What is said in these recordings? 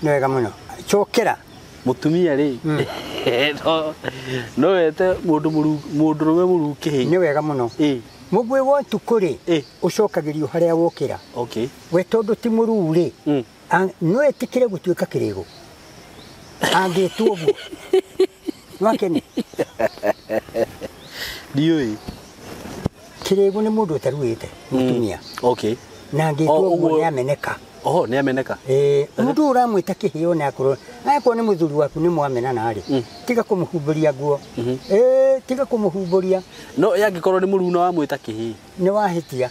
Nĩ wega mũno. Cokera. Mũtumia rĩ, no wete mũndũ mũndũrũme mũruu kĩhĩĩ. Nĩ wega mũno. Mũguĩ wa ũtukũ rĩ, ũcokagĩrio harĩa wokĩra. Okay. We tondũ ti mũruu rĩ, no etĩkĩre gũtuĩka kĩrĩgũ. Angĩtwo ũguo. Nĩwakene? Ndiũĩ. Kĩrĩgũ nĩ mũndũ ũtaruĩte, mũtumia. Okay. Na angĩtwo ũguo nĩ ameneka. Oho, nĩ ameneka. Mũndũ ũramwĩta kĩhĩĩ ona akorwo nĩ mũthuri waku nĩ mwamenana rĩ, tiga kũmũhumbũria nguo. Tiga kũmũhumbũria. No angĩkorwo nĩ mũruu na wamwĩta kĩhĩĩ. Nĩ wahĩtia.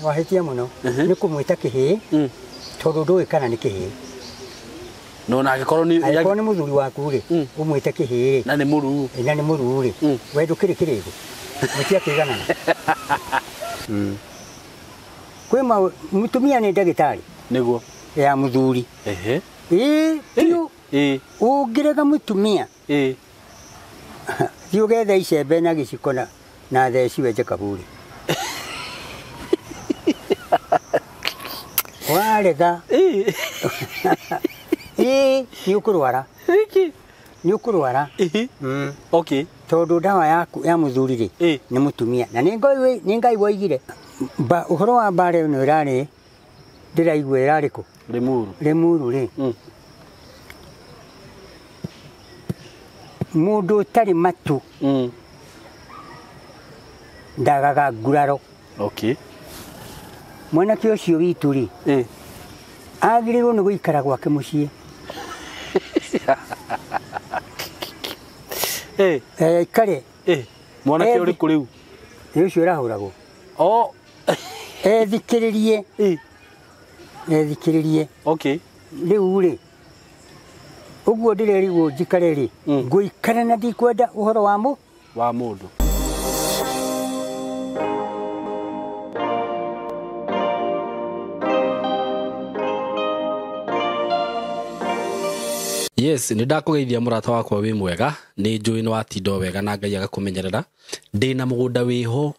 Wahĩtia mũno. Nĩ kũmwĩta kĩhĩĩ tondũ ndũĩ kana nĩ kĩhĩĩ. No na angĩkorwo nĩ angĩkorwo nĩ mũthuri waku rĩ, ũmwĩte kĩhĩĩ rĩ. Na nĩ mũruu. Na nĩ mũruu rĩ, we ndũkĩrĩ kĩrĩgũ. Mũtiakĩiganana. Kwĩ mũtumia nĩ ndagĩtarĩ. Nĩguo. Ya mũthuri. Ehe. Ĩĩ, biũ. Ũngĩrega mũtumia. Ĩĩ. Thiĩ ũgethe icembe na gĩciko na theci wenje kaburi. Warega. Ĩĩ. Ĩĩ, nĩ ũkũrwara. Nĩkĩ? Nĩ ũkũrwara. Ĩĩ. Okay. Tondũ ndawa yaku ya mũthuri rĩ, nĩ mũtumia. Na nĩ Ngai woigire. Ũhoro wa mbara ĩno ĩrarĩ ndĩraigua ĩrarĩ kũ? Limuru. Limuru rĩ. Mũndũ ũtarĩ matũ ndagaga nguraro. Okay. Mwanake ũcio witũ rĩ, agĩrĩirwo nĩ gũikara gwake mũciĩ. Aikare. Mwanake ũrĩkũ rĩu? Nĩ ũcio ũrahũragwo. Oh. Ethikĩrĩrie. Ethikĩrĩrie. Okay. Rĩu rĩ, ũguo ndĩrerigwo njikare rĩ, ngũikara na ndikwenda ũhoro wa wa mũndũ. Yes, nĩ ndakũgeithia mũrata wakwa wĩ mwega, nĩ njũĩ nĩ watinda o wega na Ngai agakũmenyerera. Ndĩna mũgũnda wĩho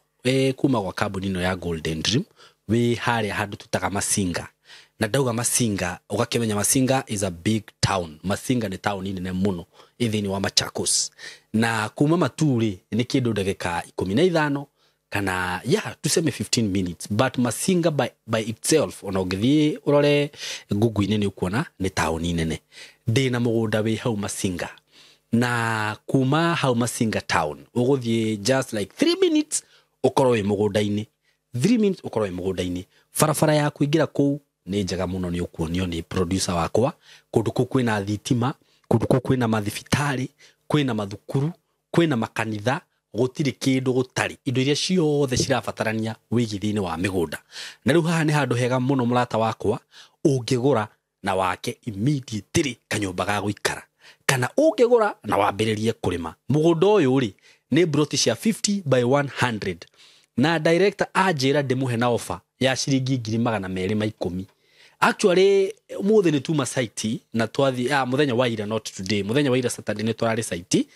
kuma gwa kambuni ĩno ya Golden Dream, wĩ harĩa handũ tũtaga Masinga. Na ndauga Masinga, ũgakĩmenya Masinga is a big town. Masinga nĩ taũni nene mũno ĩ thĩinĩ wa Machakos. Na kuma Matuu rĩ, nĩ kĩndũ ndagĩka 15 kana yeah, tuseme 15 minutes, but Masinga by itself ona ũngĩthiĩ ũrore Google-inĩ nĩ ũkuona nĩ taũni nene. Ndĩna mũgũnda wĩ hau Masinga. Na kuma hau Masinga town ũgũthiĩ just like 3 minutes ũkorwo wĩ mũgũnda-inĩ. 3 minutes ũkorwo wĩ mũgũnda-inĩ. Barabara ya kũingĩra kũu nĩ njega mũno, nĩ ũkuonio nĩ producer wakwa. Kũndũ kũu kwĩna thitima, kũndũ kũu kwĩna mathibitarĩ, kwĩna mathukuru, kwĩna makanitha, gũtirĩ kĩndũ gũtarĩ. Indo iria ciothe cirabatarania wĩigithia-inĩ wa mĩgũnda. Na rĩu haha nĩ handũ hega mũno mũrata wakwa, ũngĩgũra na wake immediately kanyũmba ga gũikara, kana ũngĩgũra na wambĩrĩrie kũrĩma. Mũgũnda ũyũ rĩ, nĩ broti cia 50 by 100. Na director anjĩra ndĩmũhe na offer ya ciringi 210,000. Actually ũmũthĩ nĩ tuma site na twathi mũthenya wa ira, not today, mũthenya wa ira Saturday nĩ tũrarĩ site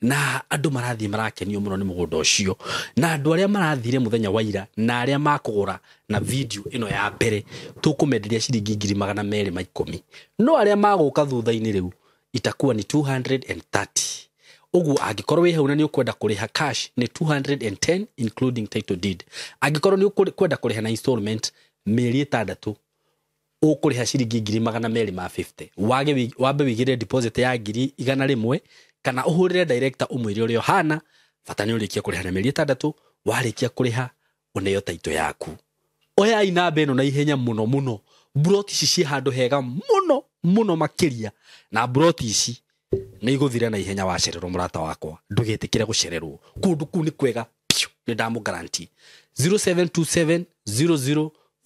na andũ marathiĩ marakenio mũno nĩ mũgũnda ũcio. Na andũ arĩa marathire mũthenya wa ira na arĩa makũgũra na video ĩno ya mbere tũkũmenderia ciringi 210,000. No arĩa magũka thutha-inĩ rĩu itakuwa ni 230. Ũguo angĩkorwo wĩ hau na nĩ ũkwenda kũrĩha cash nĩ 210 including title deed. Angĩkorwo nĩ ũkwenda kũrĩha na installment mĩeri 6 ũkũrĩha ciringi 250,000. Wambe wĩigĩre deposit ya 100,000 kana ũhũrĩre director ũmwĩre ũrĩa ũhana, bata nĩ ũrĩkie kũrĩha na mĩeri 6, warĩkia kũrĩha ũneo title yaku. Oyai namba ĩno na ihenya mũno mũno. Broti ici ciĩ handũ hega mũno mũno makĩria, na broti ici nĩ igũthira na ihenya wacererwo mũrata wakwa. Ndũgetĩkĩre gũcererwo. Kũndũ kũu nĩ kwega biũ, nĩ ndamũ guarantee. 0727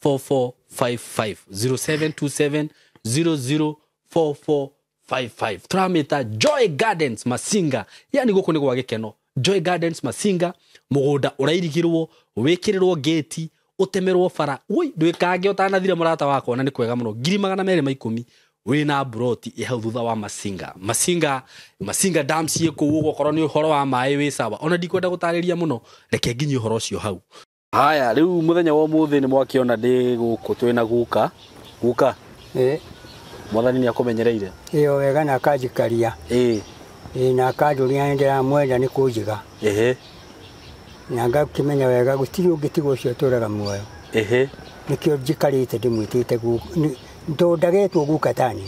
004455, 0727 004455. Tũramĩta Joy Gardens Masinga. Yani gũkũ nĩ gwa gĩkeno. Joy Gardens Masinga, mũgũnda ũrairigirwo, wĩkĩrĩrwo gate, ũtemerwo bara. Ui, ndwĩkange ũtanathire mũrata wakwa, na nĩ kwega mũno. 210,000 wĩna broti ĩ hau thutha wa Masinga. Masinga dam ciĩ kũu ũguo, okorwo nĩ ũhoro wa maĩ wĩ sawa. Ona ndikwenda gũtarĩria mũno, reke nginyie ũhoro ũcio hau. Haya, rĩu mũthenya wa ũmũthĩ nĩ mwakĩona ndĩ gũkũ twĩna guka. Guka. Mwathani nĩ akũmenyereire. Ĩyo wega na akanjikaria. Ĩĩ. Ĩĩ na akanjũria nĩndĩramwenda nĩ kũnjiga. Ehe. Na ngakĩmenya wega gũtirĩ ũngĩ tiga ũcio ũtũraga muoyo. Ehe. Nĩkĩo njikarĩte ndĩmwĩtĩte guka. Tondũ ndagetwo guka tani.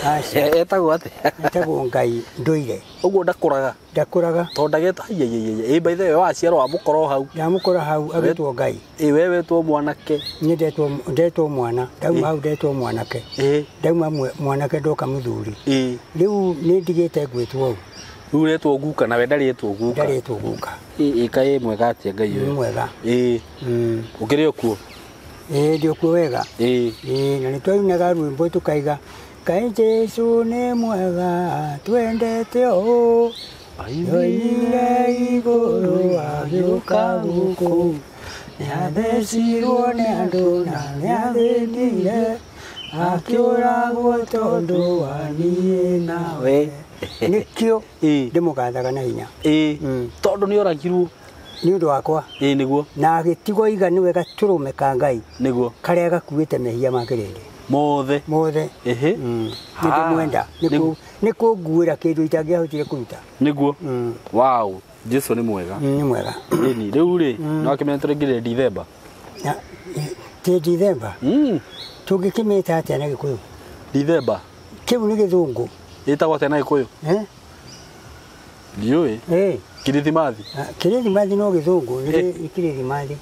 Aca. Etagwo atĩa? Etagwo Ngai ndũire. Ũguo ndakũraga? Ndakũraga. Tondũ ndagetwo haiya. Ĩ by the way waciarwo wamũkora o hau. Ndamũkora hau agĩtwo Ngai. Ĩ we wetwo mwanake. Niĩ ndetwo mwana. Ndauma hau ndetwo mwanake. Ndauma mwanake ndoka mũthuri. Rĩu nĩ ndigĩte ngwĩtwo ũũ. Rĩu ũretwo guka na we ndarĩtwo guka. Ndarĩtwo guka. Ĩ kaĩ mwega atĩa Ngai ũyũ? Nĩ mwega. Ĩ. Ũkĩrĩ o kuo? Ĩĩ ndĩ kuo wega. Ĩĩ. Ĩĩ na nĩtwainaga rwĩmbo tũkaiga Ngai Jesũ nĩ mwega twendete ũũ oimire igũrũ agĩũka gũkũ nĩathecirwo nĩ andũ na nĩathĩnire akĩũragwo tondũ wa niĩ nawe. Nĩkĩo ndĩmũgathaga na hinya. Ĩĩ. Tondũ nĩoragirwo nĩ ũndũ wakwa. Ĩĩ nĩguo. Na agĩtigwo iga nĩwe gatũrũme ka Ngai. Nĩguo. Karĩa gakuĩte mehia ma kĩrĩndĩ. Mothe. Mothe. Ehe. Nĩndĩmwenda. Nĩ kũnguĩra kĩndũ itangĩahotire kũruta. Nĩguo. Wow, Jesũ nĩ mwega. Nĩ mwega. Ĩni, rĩu rĩ, no akĩmenya tũrĩngĩre Dithemba. Ti Dithemba? Tũngĩkĩmĩta atĩa na Gĩkũyũ? Dithemba. Kĩu nĩ gĩthũngũ. Ĩtagwo atĩa na Gĩkũyũ? Ndiũĩ. Kirithimathi. Kirithimathi no gĩthũngũ, nĩ kirithimathi.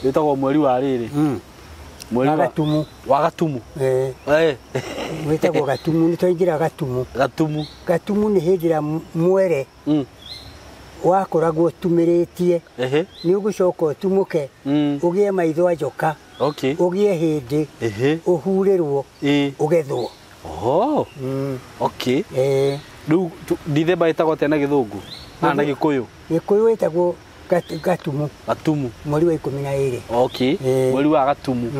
Wĩtagwo mweri wa rĩrĩ. Mweri wa Gatumu. Wa Gatumu. Wĩtagwo Gatumu, nĩ twaingĩra Gatumu. Gatumu. Gatumu nĩ hĩndĩ ĩrĩa mwere wakoragwo ũtumĩrĩtie. Nĩ ũgũcoka ũtumũke, ũgĩe maitho a njoka, ũgĩe hĩndĩ, ũhurĩrwo, ũgethwo. Oh. Okay. Rĩu Dithemba ĩtagwo atĩa na gĩthũngũ? Na Gĩkũyũ? Gĩkũyũ ĩtagwo Gatumu. Gatumu. Mweri wa 12. Okay. Mweri wa Gatumu.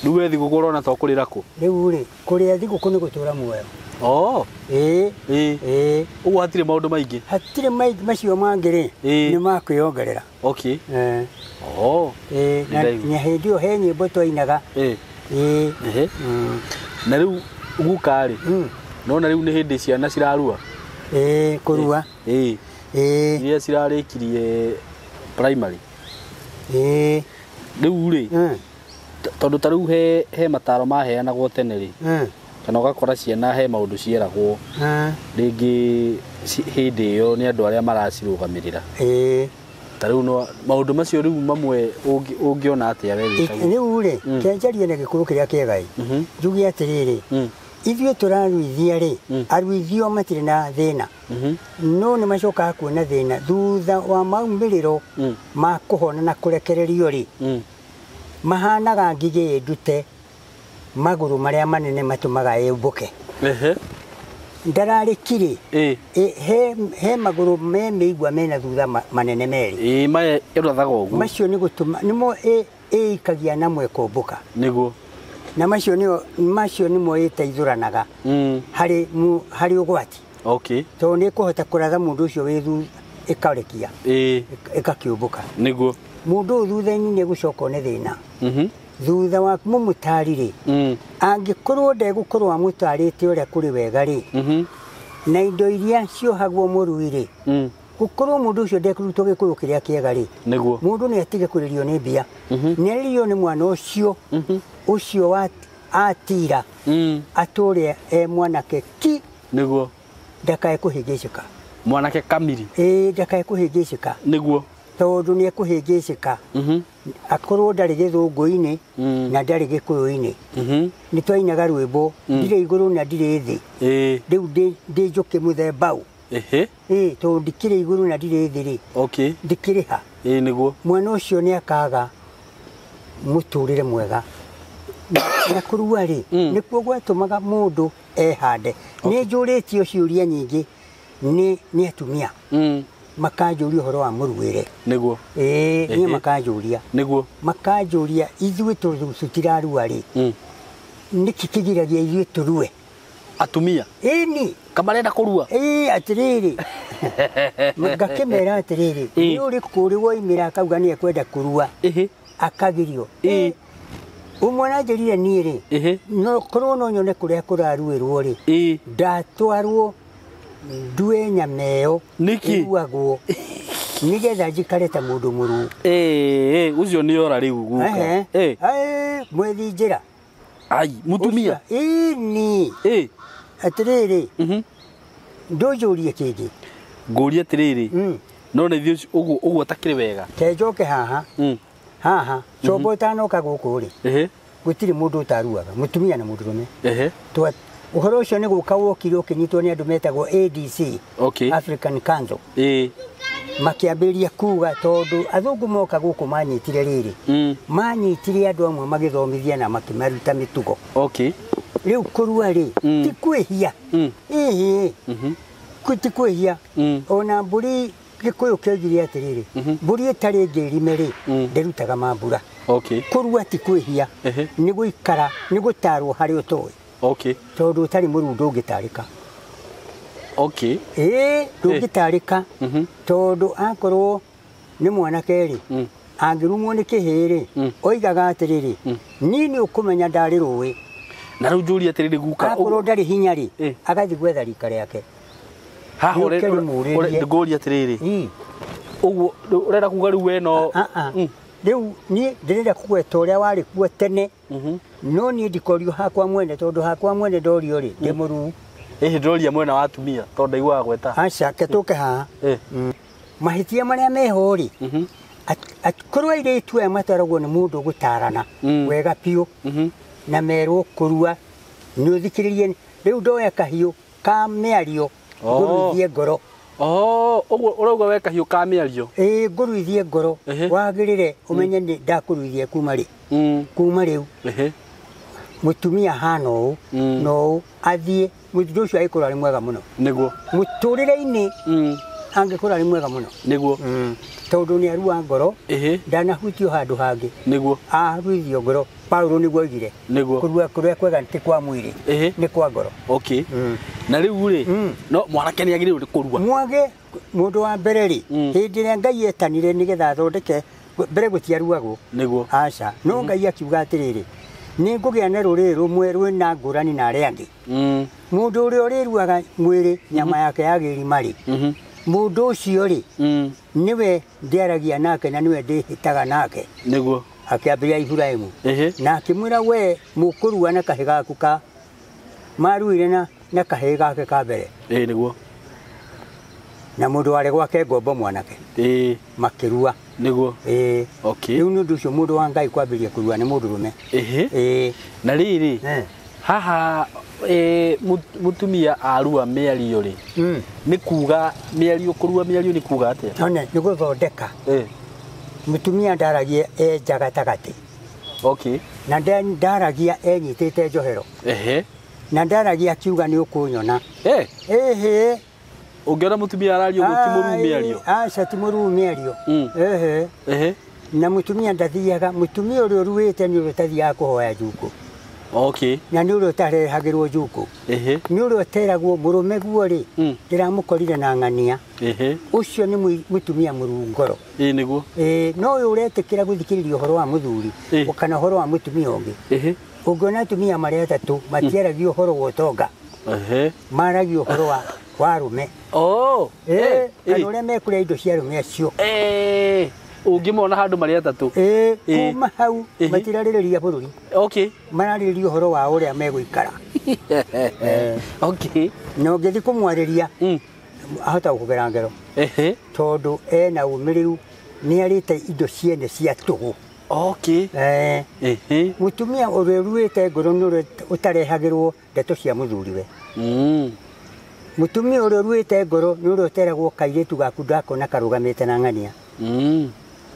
Rĩu we thigũkũ ũrona ta ũkũrĩra kũ? Rĩu rĩ, kũrĩa thigũkũ nĩ gũtũra muoyo. Oh. Ĩĩ. Ĩĩ. Ũguo hatirĩ maũndũ maingĩ? Hatirĩ maingĩ macio mangĩ rĩ, nĩ ma kwĩyongerera. Okay. Oh. Ĩĩ, na hĩndĩ ĩyo he nyĩmbo twainaga. Ĩĩ. Ĩĩ. Na rĩu guka rĩ, nona rĩu nĩ hĩndĩ ciana cirarua? Ĩĩ, kũrua. Ĩĩ. Ĩĩ. Iria cirarĩkirie primary. Ĩĩ. Rĩu rĩ, tondũ ta rĩu he mataro maheanagwo tene rĩ, kana ũgakora ciana he maũndũ cieragwo rĩngĩ hĩndĩ ĩyo nĩ andũ arĩa maracirũgamĩrĩra. Ĩĩ. Ta rĩu no maũndũ macio rĩu mamwe ũngĩona atĩa we wĩtagwo? Rĩu rĩ, kĩanjarie na Gĩkũyũ kĩrĩa kĩega ĩ. Njuge atĩrĩrĩ, ithuĩ tũraruithia rĩ, aruithio matirĩ na thĩna. No nĩ macokaga kuona thĩna thutha wa maumĩrĩro ma kũhona na kũrekererio rĩ, mahanaga ngigĩ ndute magũrũ marĩa manene matũmaga ĩũmbũke. Ndararĩ kirĩ, he magũrũ me mĩigua mena thutha manene merĩ. Ĩĩ, maya ĩrathaga ũguo. Macio nĩ gũtũma nĩmo ĩikagia namo ĩkombũka. Nĩguo. Na macio nĩmo ĩteithũranaga harĩ ũgwati. Okay. Tondũ nĩ ĩkũhota kũratha mũndũ ũcio wĩ thutha ĩkarekia. Ĩgakĩũmbũka. Nĩguo. Mũndũ ũyũ thutha-inĩ nĩ egũcoka one thĩna. Thutha wa mũmũtari rĩ, angĩkorwo ndegũkorwo amũtarĩte ũrĩa kũrĩ wega rĩ, na indo iria ciohagwo mũrui rĩ, gũkorwo mũndũ ũcio ndekũrutwo Gĩkũyũ kĩrĩa kĩega rĩ, nĩguo. Mũndũ nĩ atige kũrĩrio nĩ mbia. Nĩ arĩrio nĩ mwana ũcio, ũcio atira, atũre e mwanake ki. Nĩguo. Ndakae kũhĩngĩcĩka. Mwanake kamiri. Ĩĩ, ndakae kũhĩngĩcĩka. Nĩguo. Tondũ nĩ ekũhĩngĩcĩka. Akorwo ndarĩ gĩthũngũ-inĩ na ndarĩ Gĩkũyũ-inĩ. Nĩ twainaga rwĩmbo, ndirĩ igũrũ na ndirĩ thĩ. Rĩu ndĩ njũkĩ mũthemba ũ. Ĩĩ, tondũ ndikĩrĩ igũrũ na ndirĩ thĩ rĩ. Okay. Ndikĩrĩ ha. Ĩĩ, nĩguo. Mwana ũcio nĩ akaga mũtũrĩre mwega. Na kũrua rĩ, nĩkuo gwatũmaga mũndũ ehande. Nĩ njũrĩtio ciũria nyingĩ nĩ atumia. Makanjũria ũhoro wa mũruĩre. Nĩguo. Ĩĩ, niĩ makanjũria. Nĩguo. Makanjũria ithuĩ tũtirarua rĩ, nĩkĩ kĩgiragia ithuĩ tũrue? Atumia? Ĩni. Kamarenda kũrua? Ĩĩ, atĩrĩrĩ. Ngakĩmera atĩrĩrĩ, nĩ ũrĩkũ ũrĩ woimĩra akauga nĩ ekwenda kũrua, akagirio. Ũmwe aranjĩrire niĩ rĩ, no korwo no nyone kũrĩa kũraruĩrwo rĩ, ndatwarwo ndue nyama ĩyo Nĩkĩ? ĩruagwo nĩgetha njikare ta mũndũ mũruu. Ũcio nĩ ora rĩu guka. Mwethi njĩra. Ai, mũtumia. Ĩni. Atĩrĩrĩ, ndũnjũrie kĩngĩ. Ngũrie atĩrĩrĩ, no nĩ ithuĩ ũguo ũguo atakĩrĩ wega. Ke njoke haha. Haha, combo ũtanoka gũkũ rĩ, gũtirĩ mũndũ ũtaruaga, mũtumia na mũndũrũme. Ũhoro ũcio nĩ gũka wokire ũkĩnyitwo nĩ andũ metagwo ADC, African Council. Makĩambĩrĩria kuga tondũ athũngũ moka gũkũ manyitire rĩrĩ, manyitire andũ amwe magĩthomithia na makĩmaruta mĩtugo. Rĩu kũrua rĩ, ti kwĩhia. Ĩhĩ, ti kwĩhia. Ona mbũri Gĩkũyũ kĩoigire atĩrĩrĩ, mbũri ĩtarĩ ngĩrime rĩ, ndĩrutaga mambura. Kũrua ti kwĩhia, nĩ gũikara, nĩ gũtarwo harĩa ũtoĩ. Tondũ ũtarĩ mũruu ndũngĩtarĩka. Ndũngĩtarĩka tondũ akorwo nĩ mwanake rĩ, angĩrumwo nĩ kĩhĩĩ rĩ, oigaga atĩrĩrĩ, niĩ nĩ ũkũmenya ndarĩ rũĩ. Na rĩu njũrie atĩrĩrĩ guka, akorwo ndarĩ hinya rĩ, agathiĩ gwetha rika rĩake. Haha ngũrie atĩrĩrĩ, ũguo ũrenda kuga rĩu we no rĩu niĩ ndĩrenda kũgweta ũrĩa warĩ kuo tene, no niĩ ndikorio hakwa mwene tondũ hakwa mwene ndorio rĩ, ndĩ mũruu. Ndĩroria mwena wa atumia tondũ ndaiguaga gweta. Aca, ke tũke haha. Mahĩtia marĩa meho rĩ, korwo airĩtu aya mataragwo nĩ mũndũ ũgũtarana wega biũ, na merwo kũrua nĩ ũthikĩrĩrie. Rĩu ndoya kahiũ ka mĩario ngũruithie ngoro. Ũguo ũrauga we kahiũ ka mĩario? Ĩĩ, ngũruithie ngoro, wagĩrĩre ũmenye nĩ ndakũruithia kuma rĩ, kuma rĩu. Mũtumia hana ũũ na ũũ, athiĩ mũndũ ũcio angĩkorwo arĩ mwega mũno. Nĩguo. Mũtũrĩre-inĩ angĩkorwo arĩ mwega mũno. Nĩguo. Tondũ nĩ arua ngoro, ndanahutio handũ hangĩ. Nĩguo. Aruithio ngoro, Paulo nĩguo oigire. Nĩguo. Kũrua kũrĩa kwega ti kwa mwĩrĩ, nĩ kwa ngoro. Na rĩu rĩ, no mwanake nĩ agĩrĩirwo nĩ kũrua. Mwage mũndũ wa mbere rĩ, hĩndĩ ĩrĩa Ngai etanire nĩgetha athondeke, mbere gũtiaruagwo. Nĩguo. Aca, no Ngai akiuga atĩrĩrĩ, nĩ ngũgĩa na rũrĩrĩ rũmwe rwĩna ngũrani na arĩa angĩ. Mũndũ ũrĩa ũrĩruaga mwĩrĩ nyama yake ya gĩrima rĩ, mũndũ ũcio rĩ, nĩwe ndĩaragia nake na nĩwe ndĩhĩtaga nake. Nĩguo. Akĩambĩrĩria Iburahĩmu. Na akĩmwĩra we mũkũrua na kahĩ gaku ka maruire na kahĩ gake ka mbere. Nĩguo. Na mũndũ warĩ gwake ngombo mwanake. Makĩrua. Nĩguo. Rĩu nĩ ũndũ ũcio mũndũ wa Ngai kwambĩrĩria kũrua nĩ mũndũrũme. Na rĩrĩ, haha mũtumia arua mĩario rĩ, nĩ kuga mĩario, kũrua mĩario nĩ kuga atĩa? One, nĩ gũthondeka. Mũtumia ndaragia e nja gatagatĩ. Na ndaragia enyitĩte njohero. Na ndaragia akiuga nĩ ũkũnyona. Ũngĩona mũtumia araria ũguo ti mũruu mĩario? Aca, ti mũruu mĩario. Na mũtumia ndathiaga, mũtumia ũrĩa ũruĩte nĩ ũrĩa ũtathiaga kũhoya njukũ. Na nĩ ũrĩa ũtarehagĩrwo njukũ. Nĩ ũrĩa ũteragwo mũrũme guo rĩ, ndĩramũkorire na ng'ania. Ũcio nĩ mũtumia mũruu ngoro. Nĩguo. No ũyũ ũretĩkĩra gũthikĩrĩria ũhoro wa mũthuri kana ũhoro wa mũtumia ũngĩ. Ũngĩona atumia marĩ atatũ matiaragia ũhoro wa ũtonga. Maragia ũhoro wa arũme. Kana ũrĩa mekũrĩa indo cia arũme acio. Ũngĩmona handũ marĩ atatũ. Kuma hau matirarĩrĩria bũrũri. Mararĩrĩria ũhoro wa ũrĩa megũikara. Na ũngĩthiĩ kũmwarĩria, ahota gũkũgera ngero. Tondũ ena ũmĩrĩru, nĩ arĩte indo ciene cia tũhũ. Mũtumia ũrĩa ũruĩte ngoro nĩ ũrĩa ũtarehagĩrwo ndeto cia mũthuriwe. Mũtumia ũrĩa ũruĩte ngoro nĩ ũrĩa ũteragwo kairĩtu gaku ndakona karũgamĩte na ng'ania.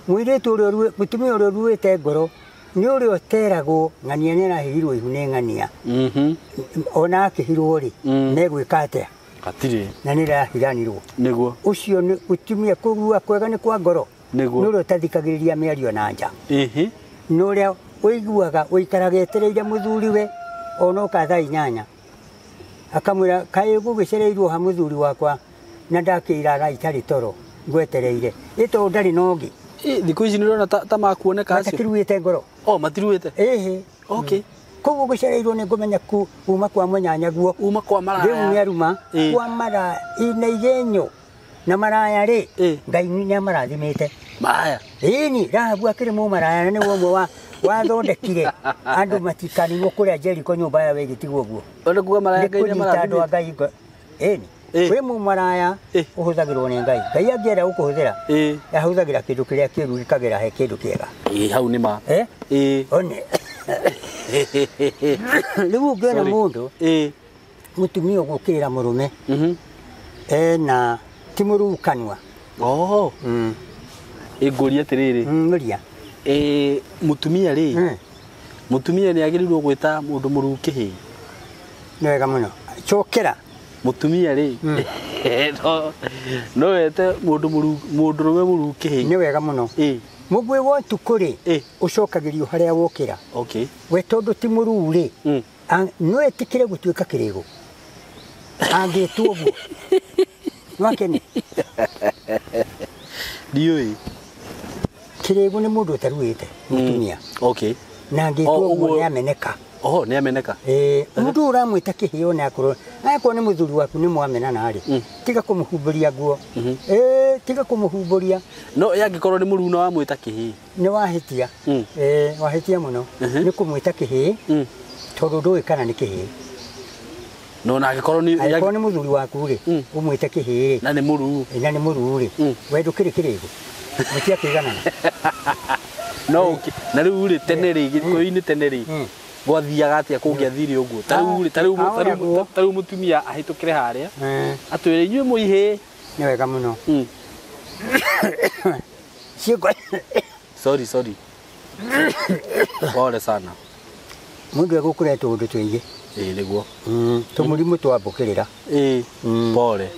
Mũirĩtu ũrĩa mũtumia ũrĩa ũruĩte ngoro nĩ ũrĩa ũteragwo ng'ania nĩ arahĩirwo ihu nĩ ng'ania. Ona akĩhirwo rĩ, megwĩka atĩa? Hatirĩ. Na nĩ arahiranirwo. Nĩguo. Ũcio nĩ mũtumia kũrua kwega nĩ kwa ngoro. Nĩguo. Nĩ ũrĩa ũtathikagĩrĩria mĩario na nja. Nĩ ũrĩa ũiguaga ũikaraga etereire mũthuriwe ona oka thaa 8. Akamwĩra kaĩ gũgĩcereirwo ha mũthuri wakwa na ndakĩirara itarĩ toro ngwetereire. Ĩ tondũ ndarĩ na ũngĩ. Thikũ ici nĩ ũrona ta makuoneka acio. Matakĩruĩte ngoro. Matiruĩte. Okay. Koguo gũcereirwo nĩ ngũmenya kuma kwa mũnyanyaguo. Uma kwa maraya. Rĩu nĩ aruma kwa maraya ina igenyo na maraya rĩ Ngai nĩ amarathimĩte. Maraya. Ĩni Rahabu akĩrĩ mũmaraya na nĩwe ũmwe wathondekire andũ matikaninwo kũrĩa Jeriko nyũmba yao ĩgĩtigwo ũguo. Ũrenda kuga maraya Ngai nĩ amarathimĩte. Andũ a Ngai. Ĩni. Wĩ mũmaraya ũhũthagĩrwo nĩ Ngai. Ngai angĩenda gũkũhũthĩra ahũthagĩra kĩndũ kĩrĩa kĩũru gĩkagera he kĩndũ kĩega. Ĩ hau nĩ ma. Ĩ. One. Rĩu ũngĩona mũndũ mũtumia ũgũkĩrĩra mũrũme ena ti mũruu kanua. Oh. Ĩ ngũria atĩrĩrĩ. Ngũria. Ĩ mũtumia rĩ. Mũtumia nĩ agĩrĩirwo gwĩta mũndũ mũruu kĩhĩĩ? Nĩ wega mũno. Cokera. Mũtumia rĩ no wete mũndũ mũruu mũndũrũme mũruu kĩhĩĩ? Nĩ wega mũno. Mũguĩ wa ũtukũ rĩ ũcokagĩrio harĩa wokĩra. Okay. We tondũ ti mũruu rĩ no etĩkĩre gũtuĩka kĩrĩgũ angĩtwo ũguo. Nwakene. Ndiũĩ. Kĩrĩgũ nĩ mũndũ ũtaruĩte mũtumia. Okay. Na angĩtwo ũguo nĩ ameneka. Oho, nĩ ameneka. Mũndũ ũramwĩta kĩhĩĩ ona akorwo nĩ mũthuri waku nĩ mwamenana rĩ tiga kũmũhumbũria nguo. Tiga kũmũhumbũria. No yangĩkorwo nĩ mũruu na wamwĩta kĩhĩĩ nĩ wahĩtia. Wahĩtia mũno nĩ kũmwĩta kĩhĩĩ tondũ ndũĩ kana nĩ kĩhĩĩ. No na angĩkorwo nĩ angĩkorwo nĩ mũthuri waku rĩ ũmwĩte kĩhĩĩ na nĩ mũruu na nĩ mũruu rĩ we ndũkĩrĩ kĩrĩgũ mũtiakĩiganana. No na rĩu rĩ tene rĩ Gĩkũyũ-inĩ tene rĩ gwathiaga atĩa kũngĩathire ũguo? Ta rĩu mũtumia ahĩtũkĩre harĩa atwĩre inyuĩ mũihĩ. Nĩ wega mũno. Sorry sorry. Pole sana. Mũndũ egũkũrĩa tũũndũ tũingĩ. Ĩ nĩguo. Tũmũrimũ twambũkĩrĩra. Ĩ pole.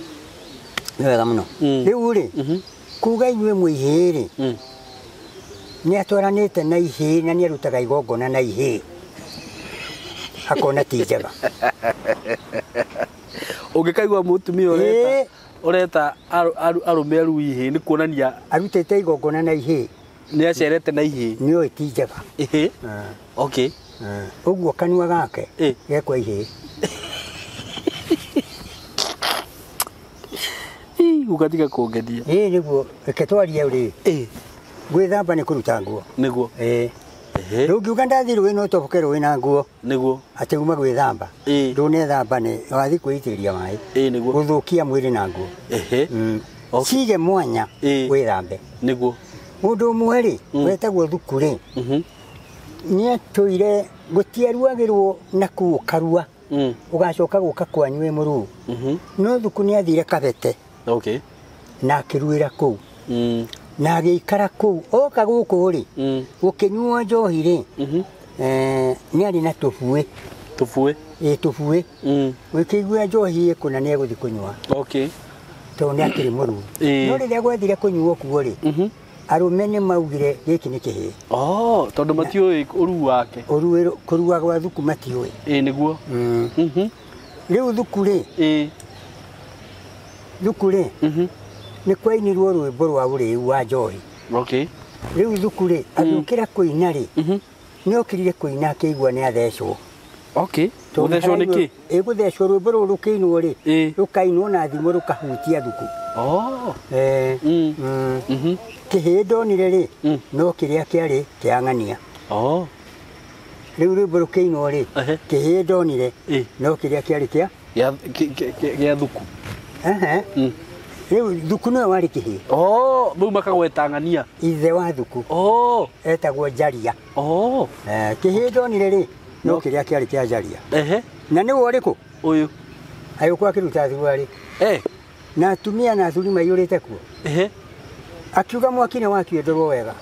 Nĩ wega mũno. Rĩu rĩ kuga inyuĩ mũihĩ rĩ nĩ atwaranĩte na ihĩĩ na nĩ arutaga igongona na ihĩĩ. Akona ti njega. Ũngĩkaigua mũtumia ũreta arũme aruu ihĩĩ nĩ kuonania arutĩte igongona na ihĩĩ. Nĩ acerete na ihĩĩ. Nĩ oĩ ti njega. Ĩhĩ. Okay. Ũguo kanua gake gekwa ihĩĩ. Ũgatiga kũngenia. Ĩ nĩguo reke twarie rĩ. Gwĩthamba nĩ kũruta nguo. Nĩguo. Ndũngiuga ndathiĩ rũĩ no ũtoboke rũĩ na nguo. Nĩguo. Atĩ uma gwĩthamba. Ndũnethamba nĩ wathiĩ kwĩitĩrĩria maĩ. Nĩguo. Gũthũkia mwĩrĩ na nguo. Cige mwanya wĩthambe. Nĩguo. Mũndũ ũmwe rĩ wetagwo Thuku rĩ nĩ atũire gũtiaruagĩrwo na kũu ũkarua ũgacoka gũka kwanyu wĩ mũruu. No Thuku nĩ athire Kabete. Okay. Na akĩruĩra kũu. Na agĩikara kũu oka gũkũ rĩ gũkĩnyuo njohi rĩ nĩ arĩ na tũbuĩ. Tũbuĩ? Ĩ tũbuĩ. Ũkĩigua njohi ĩkũna nĩ egũthiĩ kũnyua. Okay. Tondũ nĩ akĩrĩ mũruu. No rĩrĩa gwethire kũnyuo kuo rĩ arũme nĩ maugire gĩkĩ nĩ kĩhĩĩ. Oh, tondũ matiũĩ ũruu wake. Ũruu kũrua gwa Thuku matiũĩ. Ĩ nĩguo. Rĩu Thuku rĩ Thuku rĩ nĩ kwainirwo rwĩmbo rwa ũrĩu wa njohi. Okay. Rĩu Thuku rĩ agĩũkĩra kũina rĩ nĩ okĩrire kũina akĩigua nĩ athecwo. Okay. Gũthecwo nĩ kĩ? Ĩ gũthecwo rwĩmbo rũrũ rũkĩinwo rĩ rũkainwo na thimũ rũkahutia Thuku. Oh. Kĩhĩĩ ndonire rĩ no kĩrĩa kĩarĩ kĩa ng'ania. Oh. Rĩu rwĩmbo rũkĩinwo rĩ kĩhĩĩ ndonire no kĩrĩa kĩarĩ kĩa gĩa Thuku. Rĩu Thuku nĩwe warĩ kĩhĩĩ. Oh, rĩu makagweta ng'ania. Ithe wa Thuku. Oh. Etagwo Njaria. Oh. Kĩhĩĩ ndonire rĩ no kĩrĩa kĩarĩ kĩa Njaria. Na nĩwe ũrĩkũ? Ũyũ. Agĩũka akĩruta thuruarĩ. Na atumia na athuri maiyũrĩte kuo. Akiuga mwaki nĩ wakio ndorwo wega.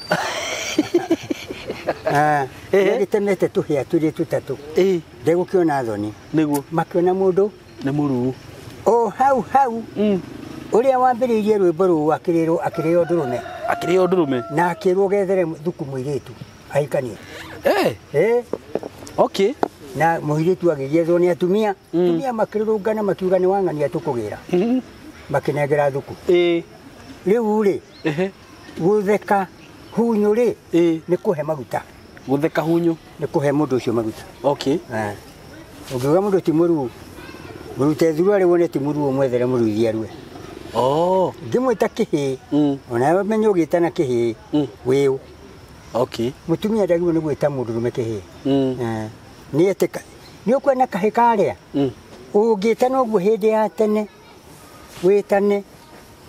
Nĩagĩtemete tũhĩa tũrĩ tũtatũ. Ndegũkĩona thoni. Nĩguo. Makĩona mũndũ nĩ mũruu. O hau hau ũrĩa wambĩrĩirie rwĩmbo rũu akĩrĩrwo akĩrĩo ndũrũme. Akĩrĩo ndũrũme. Na akĩrwo gethere Thuku mũirĩtu ahikanie. Okay. Na mũirĩtu agĩgĩethwo nĩ atumia. Atumia makĩrũrũngana makiuga nĩ wang'ania tũkũgĩra. Makĩnengera Thuku. Rĩu rĩ gũtheka hunyũ rĩ nĩ kũhe maguta. Gũtheka hunyu. Nĩ kũhe mũndũ ũcio maguta. Okay. Ũngiuga mũndũ ti mũruu, mũrute thuruarĩ wone ti mũruu, ũmwethere mũruithia arue. Oh. Ngĩmwĩta kĩhĩĩ, onawe menye ũgĩtana kĩhĩĩ, wĩũ. Okay. Mũtumia ndagĩrĩirwo nĩ gwĩta mũndũrũme kĩhĩĩ. Nĩ etĩka nĩ ũkuona kahĩ karĩa ũngĩtana ũguo hĩndĩ ya tene wĩtane,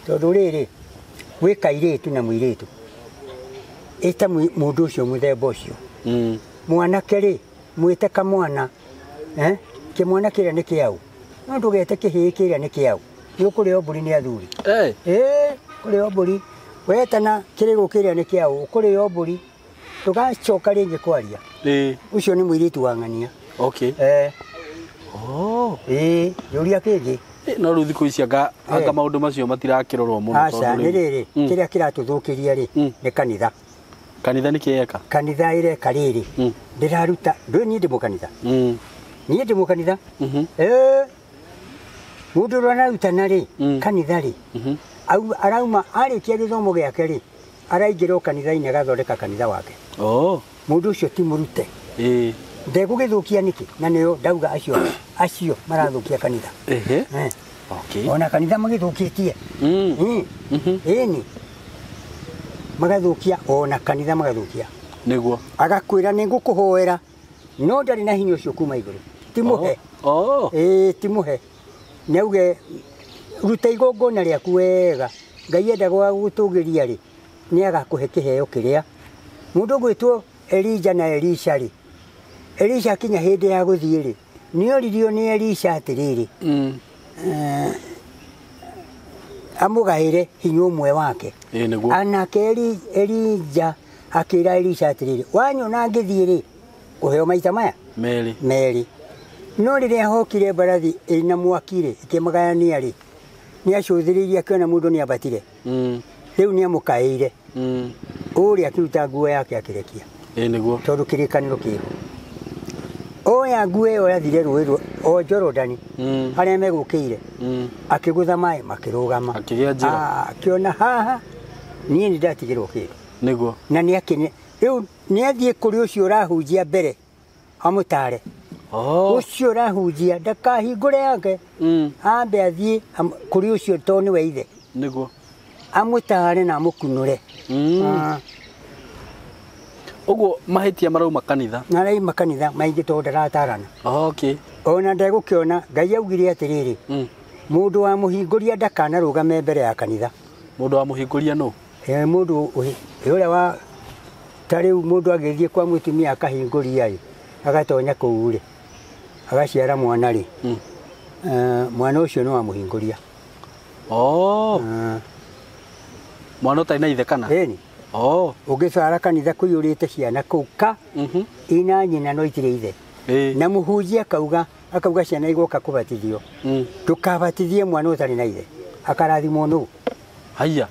tondũ rĩrĩ gwĩ kairĩtu na mũirĩtu, ĩta mũndũ ũcio mũthemba ũcio. Mwanake rĩ mwĩte kamwana, kĩmwana kĩrĩa nĩ kĩaũ, no ndũgete kĩhĩĩ kĩrĩa nĩ kĩaũ, nĩ ũkũrĩo mbũri nĩ athuri. Kũrĩo mbũri wetana kĩrĩgũ kĩrĩa nĩ kĩaũ, ũkũrĩo mbũri ndũgacoka rĩngĩ kwaria. Ũcio nĩ mũirĩtu wa ng'ania. Okay. Oh. Njũria kĩngĩ. No rĩu thikũ ici anga maũndũ macio matirakĩrorwo mũno. Aca, nĩ rĩrĩ kĩrĩa kĩratũthũkĩria rĩ nĩ kanitha. Kanitha nĩ kĩeka? Kanitha ĩreka rĩrĩ ndĩraruta, ndũĩ niĩ ndĩ mũkanitha. Niĩ ndĩ mũkanitha. Mũndũ ũrĩa ararutana rĩ kanitha rĩ arauma arĩkia gĩthomo gĩake rĩ araingĩra o kanitha-inĩ agathondeka kanitha wake. Oh. Mũndũ ũcio ti mũrute. Ndegũgĩthũkia nĩkĩ? Na nĩo ndauga acio marathũkia kanitha. Okay. Ona kanitha magĩthũkĩtie. Ĩni. Magathũkia ona kanitha magathũkia. Nĩguo. Agakwĩra nĩ ngũkũhoera no ndarĩ na hinya ũcio kuma igũrũ. Ti mũhe. Oh. Ti mũhe. Nĩ auge ruta igongona rĩaku wega. Ngai endaga gũgũtũgĩria rĩ nĩ agakũhe kĩheo kĩrĩa. Mũndũ ũgwĩtwo Elija na Elisha rĩ, Elisha akinya hĩndĩ ya gũthiĩ rĩ nĩ oririo nĩ Elisha atĩrĩrĩ, amũgaĩre hinya ũmwe wake. Nĩguo. Anake Elija akĩra Elisha atĩrĩrĩ, wanyona ngĩthiĩ rĩ kũheo maita maya merĩ. No rĩrĩa hokire mbarathi ĩna mwaki rĩ ĩkĩmagayania rĩ nĩ acũthĩrĩirie akĩona mũndũ nĩ ambatire. Rĩu nĩ amũkaĩire. Ũrĩa akĩruta nguo yake akĩrekia. Nĩguo. Tondũ kĩrĩkanĩro kĩho. Oya nguo ĩyo yathire rũĩ o Jorodani harĩa megũkĩire, akĩgũtha maĩ makĩrũgama. Akĩgĩa njĩra. Akĩona haha niĩ nĩ ndatigĩrwo kĩndũ. Nĩguo. Na nĩ akĩne rĩu nĩ athiĩ kũrĩ ũcio ũrahunjia mbere amũtare. Ũcio ũrahunjia ndakahingũre yake, ambe athiĩ kũrĩ ũcio tondũ nĩwe ithe. Nĩguo. Amũtare na amũkunũre. Ũguo mahĩtia marauma kanitha. Marauma kanitha maingĩ tondũ ndaratarana. Okay. Ona ndegũkĩona Ngai augire atĩrĩrĩ, mũndũ wa mũhingũria ndakanarũgame mbere ya kanitha. Mũndũ wa mũhingũria nũ? Mũndũ ũrĩa wa ta rĩu mũndũ agĩthiĩ kwa mũtumia akahingũria rĩ, agatonya kũu rĩ, agaciara mwana rĩ, mwana ũcio nĩ wa mũhingũria. Oh. Mwana ũtarĩ na ithe kana? Ĩni. Oh. Ũngĩtwara kanitha kũiyũrĩte ciana kũu ka ina nyina no itirĩ ithe. Na mũhunjia akauga ciana igoka kũbatithio. Ndũkabatithie mwana ũtarĩ na ithe. Akarathimwo nũ? Haiya.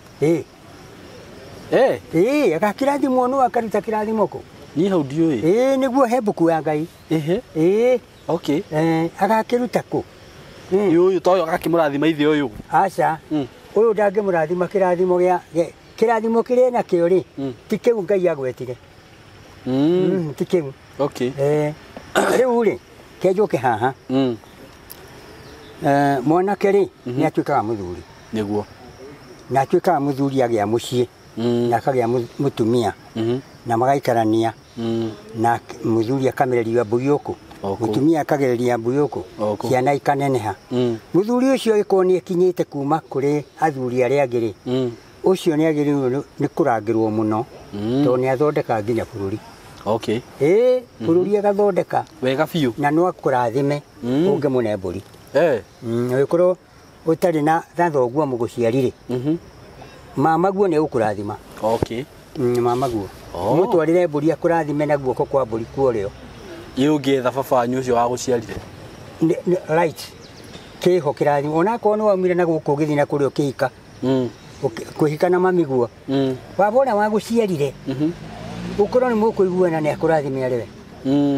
Agakĩrathimwo nũ akaruta kĩrathimo kũ? Niĩ hau ndiũĩ. Nĩguo he mbuku ya Ngai. Okay. Agakĩruta kũ? Nĩ ũyũ to ũyũ agakĩmũrathima ithe ũyũ. Aca. Ũyũ ndangĩmũrathima kĩrathimo gĩa kĩrathimo kĩrĩa nakĩo rĩ, ti kĩu Ngai agwetire. Ti kĩu. Okay. Rĩu rĩ, kĩnjũke haha. Mwanake rĩ, nĩ atuĩkaga mũthuri. Nĩguo. Na atuĩkaga mũthuri agĩa mũciĩ, na akagĩa mũtumia, na magaikarania, na mũthuri akamereria mbũri ũkũ, mũtumia akagereria mbũri ũkũ, ciana ikaneneha. Mũthuri ũcio angĩkorwo nĩ akinyĩte kuma kũrĩ athuri arĩa angĩ rĩ, ũcio nĩ agĩrĩirwo nĩ kũrangĩrwo mũno, tondũ nĩ athondeka nginya bũrũri. Okay. Bũrũri agathondeka wega biũ, na no akũrathime ũngĩmũne mbũri. Ũngĩkorwo ũtarĩ na thoguo mũgũciari rĩ, mama guo nĩ egũkũrathima. Okay. Mama guo. Ũmũtwarĩre mbũri akũrathime na guoko kwa mbũri kuorĩo. Ĩ ũngĩetha baba wanyu ũcio wagũciarire? Right. Kĩho kĩrathimo. Onakorwo nĩ waumire na gũkũ ũgĩthiĩ na kũrĩa ũkĩhika. Kũhika na mami guo. Baba ũrĩa wagũciarire, ũkorwo nĩ mũkũiguana nĩ akũrathime arĩ we.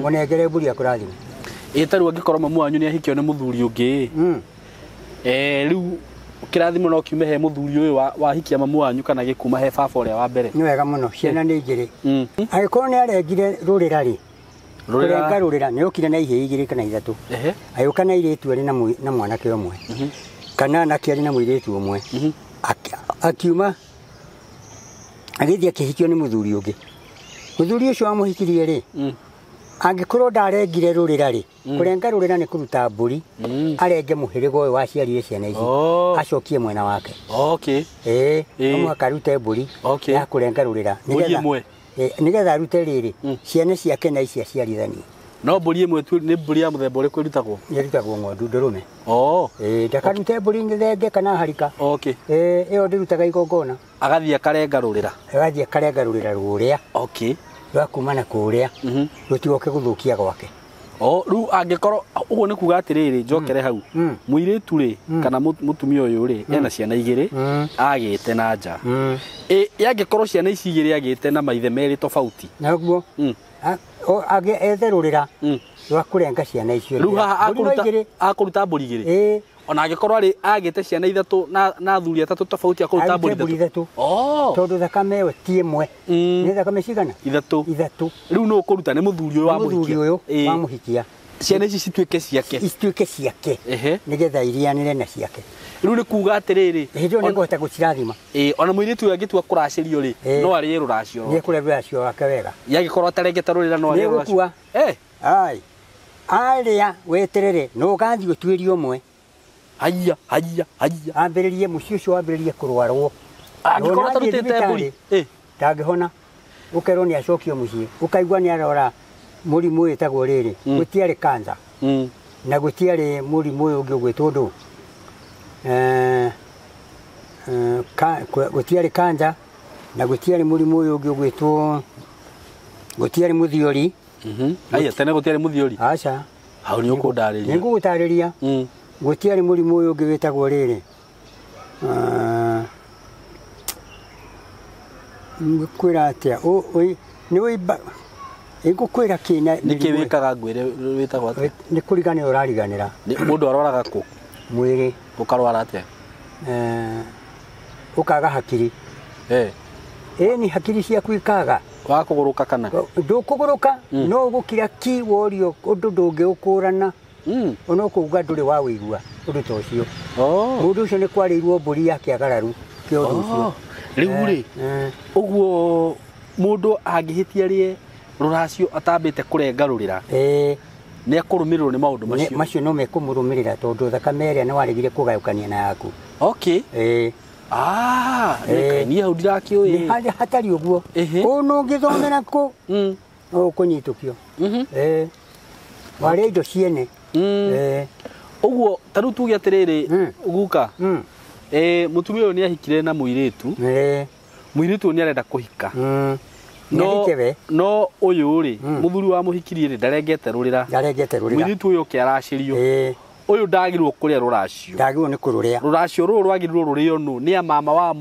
Mũnengere mbũri akũrathime. Ĩ ta rĩu angĩkorwo mamu wanyu nĩ ahikio nĩ mũthuri ũngĩ, rĩu Kĩrathimo no kiume he mũthuri ũyũ wahikia mamu wanyu kana gĩkuma he baba ũrĩa wa mbere. Nĩ wega mũno, ciana nĩ igĩrĩ. Angĩkorwo nĩ arengire rũrĩra rĩ, kũrenga rũrĩra nĩ okire na ihĩĩ igĩrĩ kana ithatũ. Agĩũka na airĩtu erĩ na mwanake ũmwe. Kana anake erĩ na mũirĩtu ũmwe. Akiuma agĩthiĩ akĩhikio nĩ mũthuri ũngĩ. Mũthuri ũcio wamũhikirie rĩ, angĩkorwo ndarengire rũrĩra rĩ, kũrenga rũrĩra nĩ kũruta mbũri, arenge mũhĩrĩga ũyũ waciarire ciana ici, acokie mwena wake. Okay. No mũhaka arute mbũri ya kũrenga rũrĩra nĩgetha arute rĩrĩ ciana ciake na ici aciarithanie. No mbũri ĩmwe tu nĩ mbũri ya mũthemba ũrĩkũ ĩrutagwo? Ĩrutagwo ng'ondu ndũrũme. Ndakarute mbũri thenge kana harika. Okay. Ĩyo ndĩrutaga igongona. Agathiĩ akarenga rũrĩra. Agathiĩ akarenga rũrĩra rũrĩa. Okay. Rwa kuma na kũrĩa rũtigoke gũthũkia gwake. Rĩu angĩkorwo ũguo nĩ kuga atĩrĩrĩ, njokere hau, mũirĩtu rĩ kana mũtumia ũyũ rĩ ena ciana igĩrĩ agĩte na nja. Angĩkorwo ciana ici igĩrĩ agĩte na maithe merĩ tofauti. Naguo ethe rũrĩra rwa kũrenga ciana icio. Rĩu haha akũruta mbũri igĩrĩ. Ona angĩkorwo arĩ agĩte ciana ithatũ na athuri atatũ tofauti akũruta mbũri ithatũ. Tondũ thakame ĩyo ti ĩmwe. Nĩ thakame cigana? Ithatũ. Ithatũ. Rĩu nũ ũkũruta? Nĩ mũthuri ũyũ wa mũhikia. Mũthuri ũyũ wa mũhikia. Ciana ici cituĩke ciake. Cituĩke ciake. Nĩgetha irianĩre na ciake. Rĩu nĩ kuga atĩrĩrĩ, hĩndĩ ĩyo nĩngũhota gũcirathima. Ona mũirĩtu ũyũ angĩtua kũracĩrio rĩ, no arĩe rũracio. Nĩ ekũrĩa rũracio wake wega. Yangĩkorwo atarengete rũrĩra no arĩe rũracio. Ai. Arĩa weterere no ũgathiĩ ũtuĩrie ũmwe. Haiya, haiya, haiya. Ambĩrĩrie mũciĩ ũcio wambĩrĩrie kũrwarwo. Angĩkorwo atarutĩte mbũri. Ndangĩhona. Ũkerwo nĩ acokio mũciĩ. Ũkaigua nĩ arora mũrimũ wĩtagwo rĩrĩ. Gũtiarĩ cancer. Na gũtiarĩ mũrimũ ũyũ ũngĩ ũgwĩtwo ndũ. Gũtiarĩ cancer na gũtiarĩ mũrimũ ũyũ ũngĩ ũgwĩtwo gũtiarĩ mũthiori. Haiya, tene gũtiarĩ mũthiori? Aca. Hau nĩ ũkũndarĩria. Nĩ ngũgũtarĩria. Gũtiarĩ mũrimũ ũyũ ũngĩ wĩtagwo rĩrĩ. Ngũkwĩra atĩa? Nĩ ũimba ngũkwĩra kĩna. Nĩkĩ wĩkaga ngwĩre wĩtagwo atĩa? Nĩ kũriganĩra ũrariganĩra. Mũndũ arwaraga kũ? Mwĩrĩ. Ũkarwara atĩa? Ũkaga hakiri. Ĩni hakiri ciaku ikaga. Wa kũgũrũka kana? Ndũkũgũrũka, no ũgũkira ki worio ũndũ ndũngĩũkũrana. Ona ũkauga ndũrĩ wa wĩigua ũndũ ta ũcio. Mũndũ ũcio nĩ kwarĩirwo mbũri ya kĩagararu kĩa ũndũ ũcio. Rĩu rĩ, ũguo mũndũ angĩhĩtia rĩe rũracio atambĩte kũrenga rũrĩra, nĩ ekũrũmĩrĩrwo nĩ maũndũ macio. Macio no mekũmũrũmĩrĩra tondũ thakame ĩrĩa nĩ waregire kũgayũkania na yaku. Okay. Niĩ hau ndirakĩũĩ. Nĩ hatarĩ ũguo. Ũnũ ũngĩthomera kũ no ũkũnyitũkio. Warĩa indo ciene. Ũguo ta rĩu tuge atĩrĩrĩ, guka, mũtumia ũyũ nĩ ahikire na mũirĩtu. Mũirĩtu ũyũ nĩ arenda kũhika. No ũyũ rĩ, mũthuri wa mũhikirie rĩ, ndarengete rũrĩra. Ndarengete rũrĩra. Mũirĩtu ũyũ oke aracĩrio. Ũyũ ndagĩrĩirwo kũrĩa rũracio. Ndagĩrĩirwo nĩ kũrũrĩa. Rũracio rũrũ rwagĩrĩirwo rũrĩo nũ? Nĩ a mama wa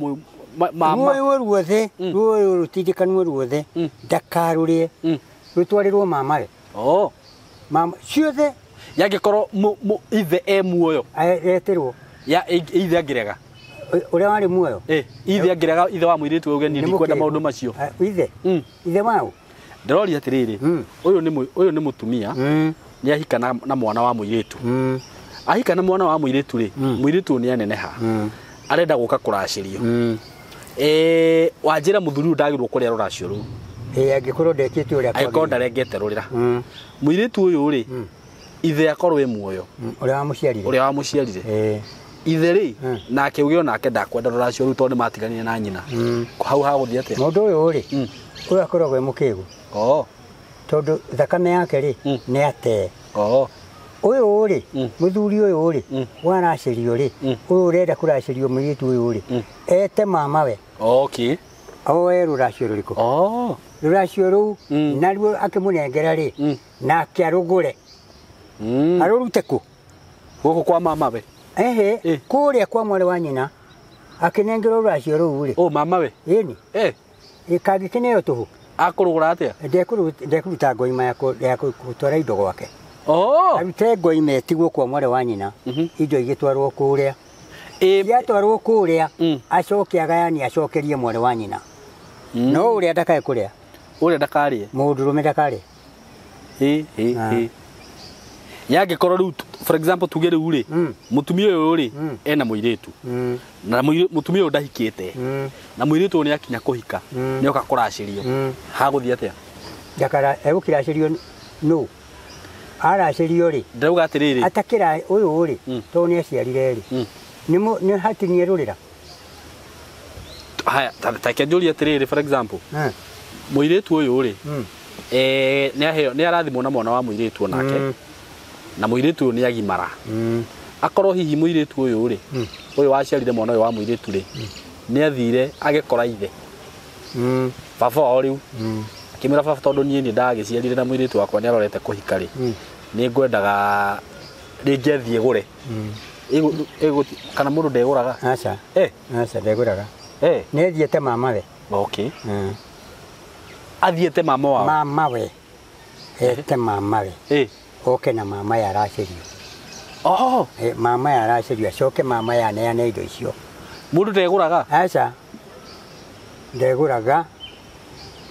mama. Rũĩ ruothe, rũĩ rũtindĩkanwo ruothe, ndakarũrĩe. Rũtwarĩrwo mamawe. Mama ciothe. Yangĩkorwo ithe e muoyo. Etĩrwo. Ya ithe angĩrega. Ũrĩa warĩ muoyo? Ithe angĩrega ithe wa mũirĩtu ũyũ ũgeni ndikwenda maũndũ macio. Ithe? Ithe waũ? Ndĩroria atĩrĩrĩ, ũyũ nĩ mũtumia, nĩ ahika na mwana wa mũirĩtu. Ahika na mwana wa mũirĩtu rĩ, mũirĩtu ũyũ nĩ aneneha. Arenda gũka kũracĩrio. Wanjĩra mũthuri ũyũ ndagĩrĩirwo kũrĩa rũracio rũu. Angĩkorwo ndekĩte ũrĩa kwagĩrĩire. Angĩkorwo ndarengete rũrĩra. Mũirĩtu ũyũ rĩ, ithe akorwo e muoyo. Ũrĩa wamũciarire. Ũrĩa wamũciarire. Ithe rĩ, nake uge onake ndakwenda rũracio rũu tondũ nĩmatiganire na nyina. Hau hagũthiĩ atĩa? Mũndũ ũyũ rĩ, ũyũ akoragwo e mũkĩgu. Tondũ thakame yake rĩ, nĩ atee. Ũyũ rĩ, mũthuri ũyũ rĩ, waracĩrio rĩ, ũyũ ũrenda kũracĩrio mũirĩtu ũyũ rĩ, ete mamawe. Okay. Oe rũracio rũrĩkũ? Rũracio rũu naruo akĩmũnengera rĩ, nake arũgũre. Arũrute kũ? Gũkũ kwa mamawe. Ehe, kũrĩa kwa mwarĩ wa nyina akĩnengerwo rũracio rũu rĩ. Mamawe? Ĩni. Kangĩkĩneo tũhũ. Akũrũgũra atĩa? Ndekũruta ngoima ya gũtwara indo gwake. Arute ngoima ĩtigwo kwa mwarĩ wa nyina, indo igĩtwarwo kũrĩa. Ciatwarwo kũrĩa acoke agayani acokerie mwarĩ wa nyina. No ũrĩa ndakae kũrĩa. Ũrĩa ndakarĩe. Mũndũrũme ndakarĩe. Yangĩkorwo rĩu for example tuge rĩu rĩ mũtumia ũyũ rĩ ena mũirĩtu na mũtumia ũyũ ndahikĩte na mũirĩtu ũyũ nĩakinya kũhika nĩoka kũracĩrio hagũthiĩ atĩa? Ndakara egũkĩracĩrio nũ? Aracĩrio rĩ ndĩrauga atĩrĩrĩ atakĩra ũyũ rĩ tondũ nĩaciarire rĩ nĩ hatinie rũrĩra. Haya ta reke njũrie atĩrĩrĩ for example mũirĩtu ũyũ rĩ nĩaheo nĩarathimwo na mwana wa mũirĩtu onake na mũirĩtu ũyũ nĩagimara. Akorwo hihi mũirĩtu ũyũ rĩ ũyũ waciarire mwana ũyũ wa mũirĩtu rĩ nĩathire agĩkora ithe baba wao rĩu akĩmwĩra baba tondũ niĩ nĩ ndagĩciarire na mũirĩtu wakwa nĩarorete kũhika rĩ nĩngwendaga rĩngĩ athiĩ gũre kana mũndũ ndegũraga? Aca. Aca ndegũraga. Nĩathiĩte mamawe. Okay. Athiĩte mama wao? Mamawe. Ete mamawe. Oke na mama ya aracĩrio. Oh. Mama ya aracĩrio acoke mama ya aneane indo icio. Mũndũ ndegũraga? Aca. Ndegũraga.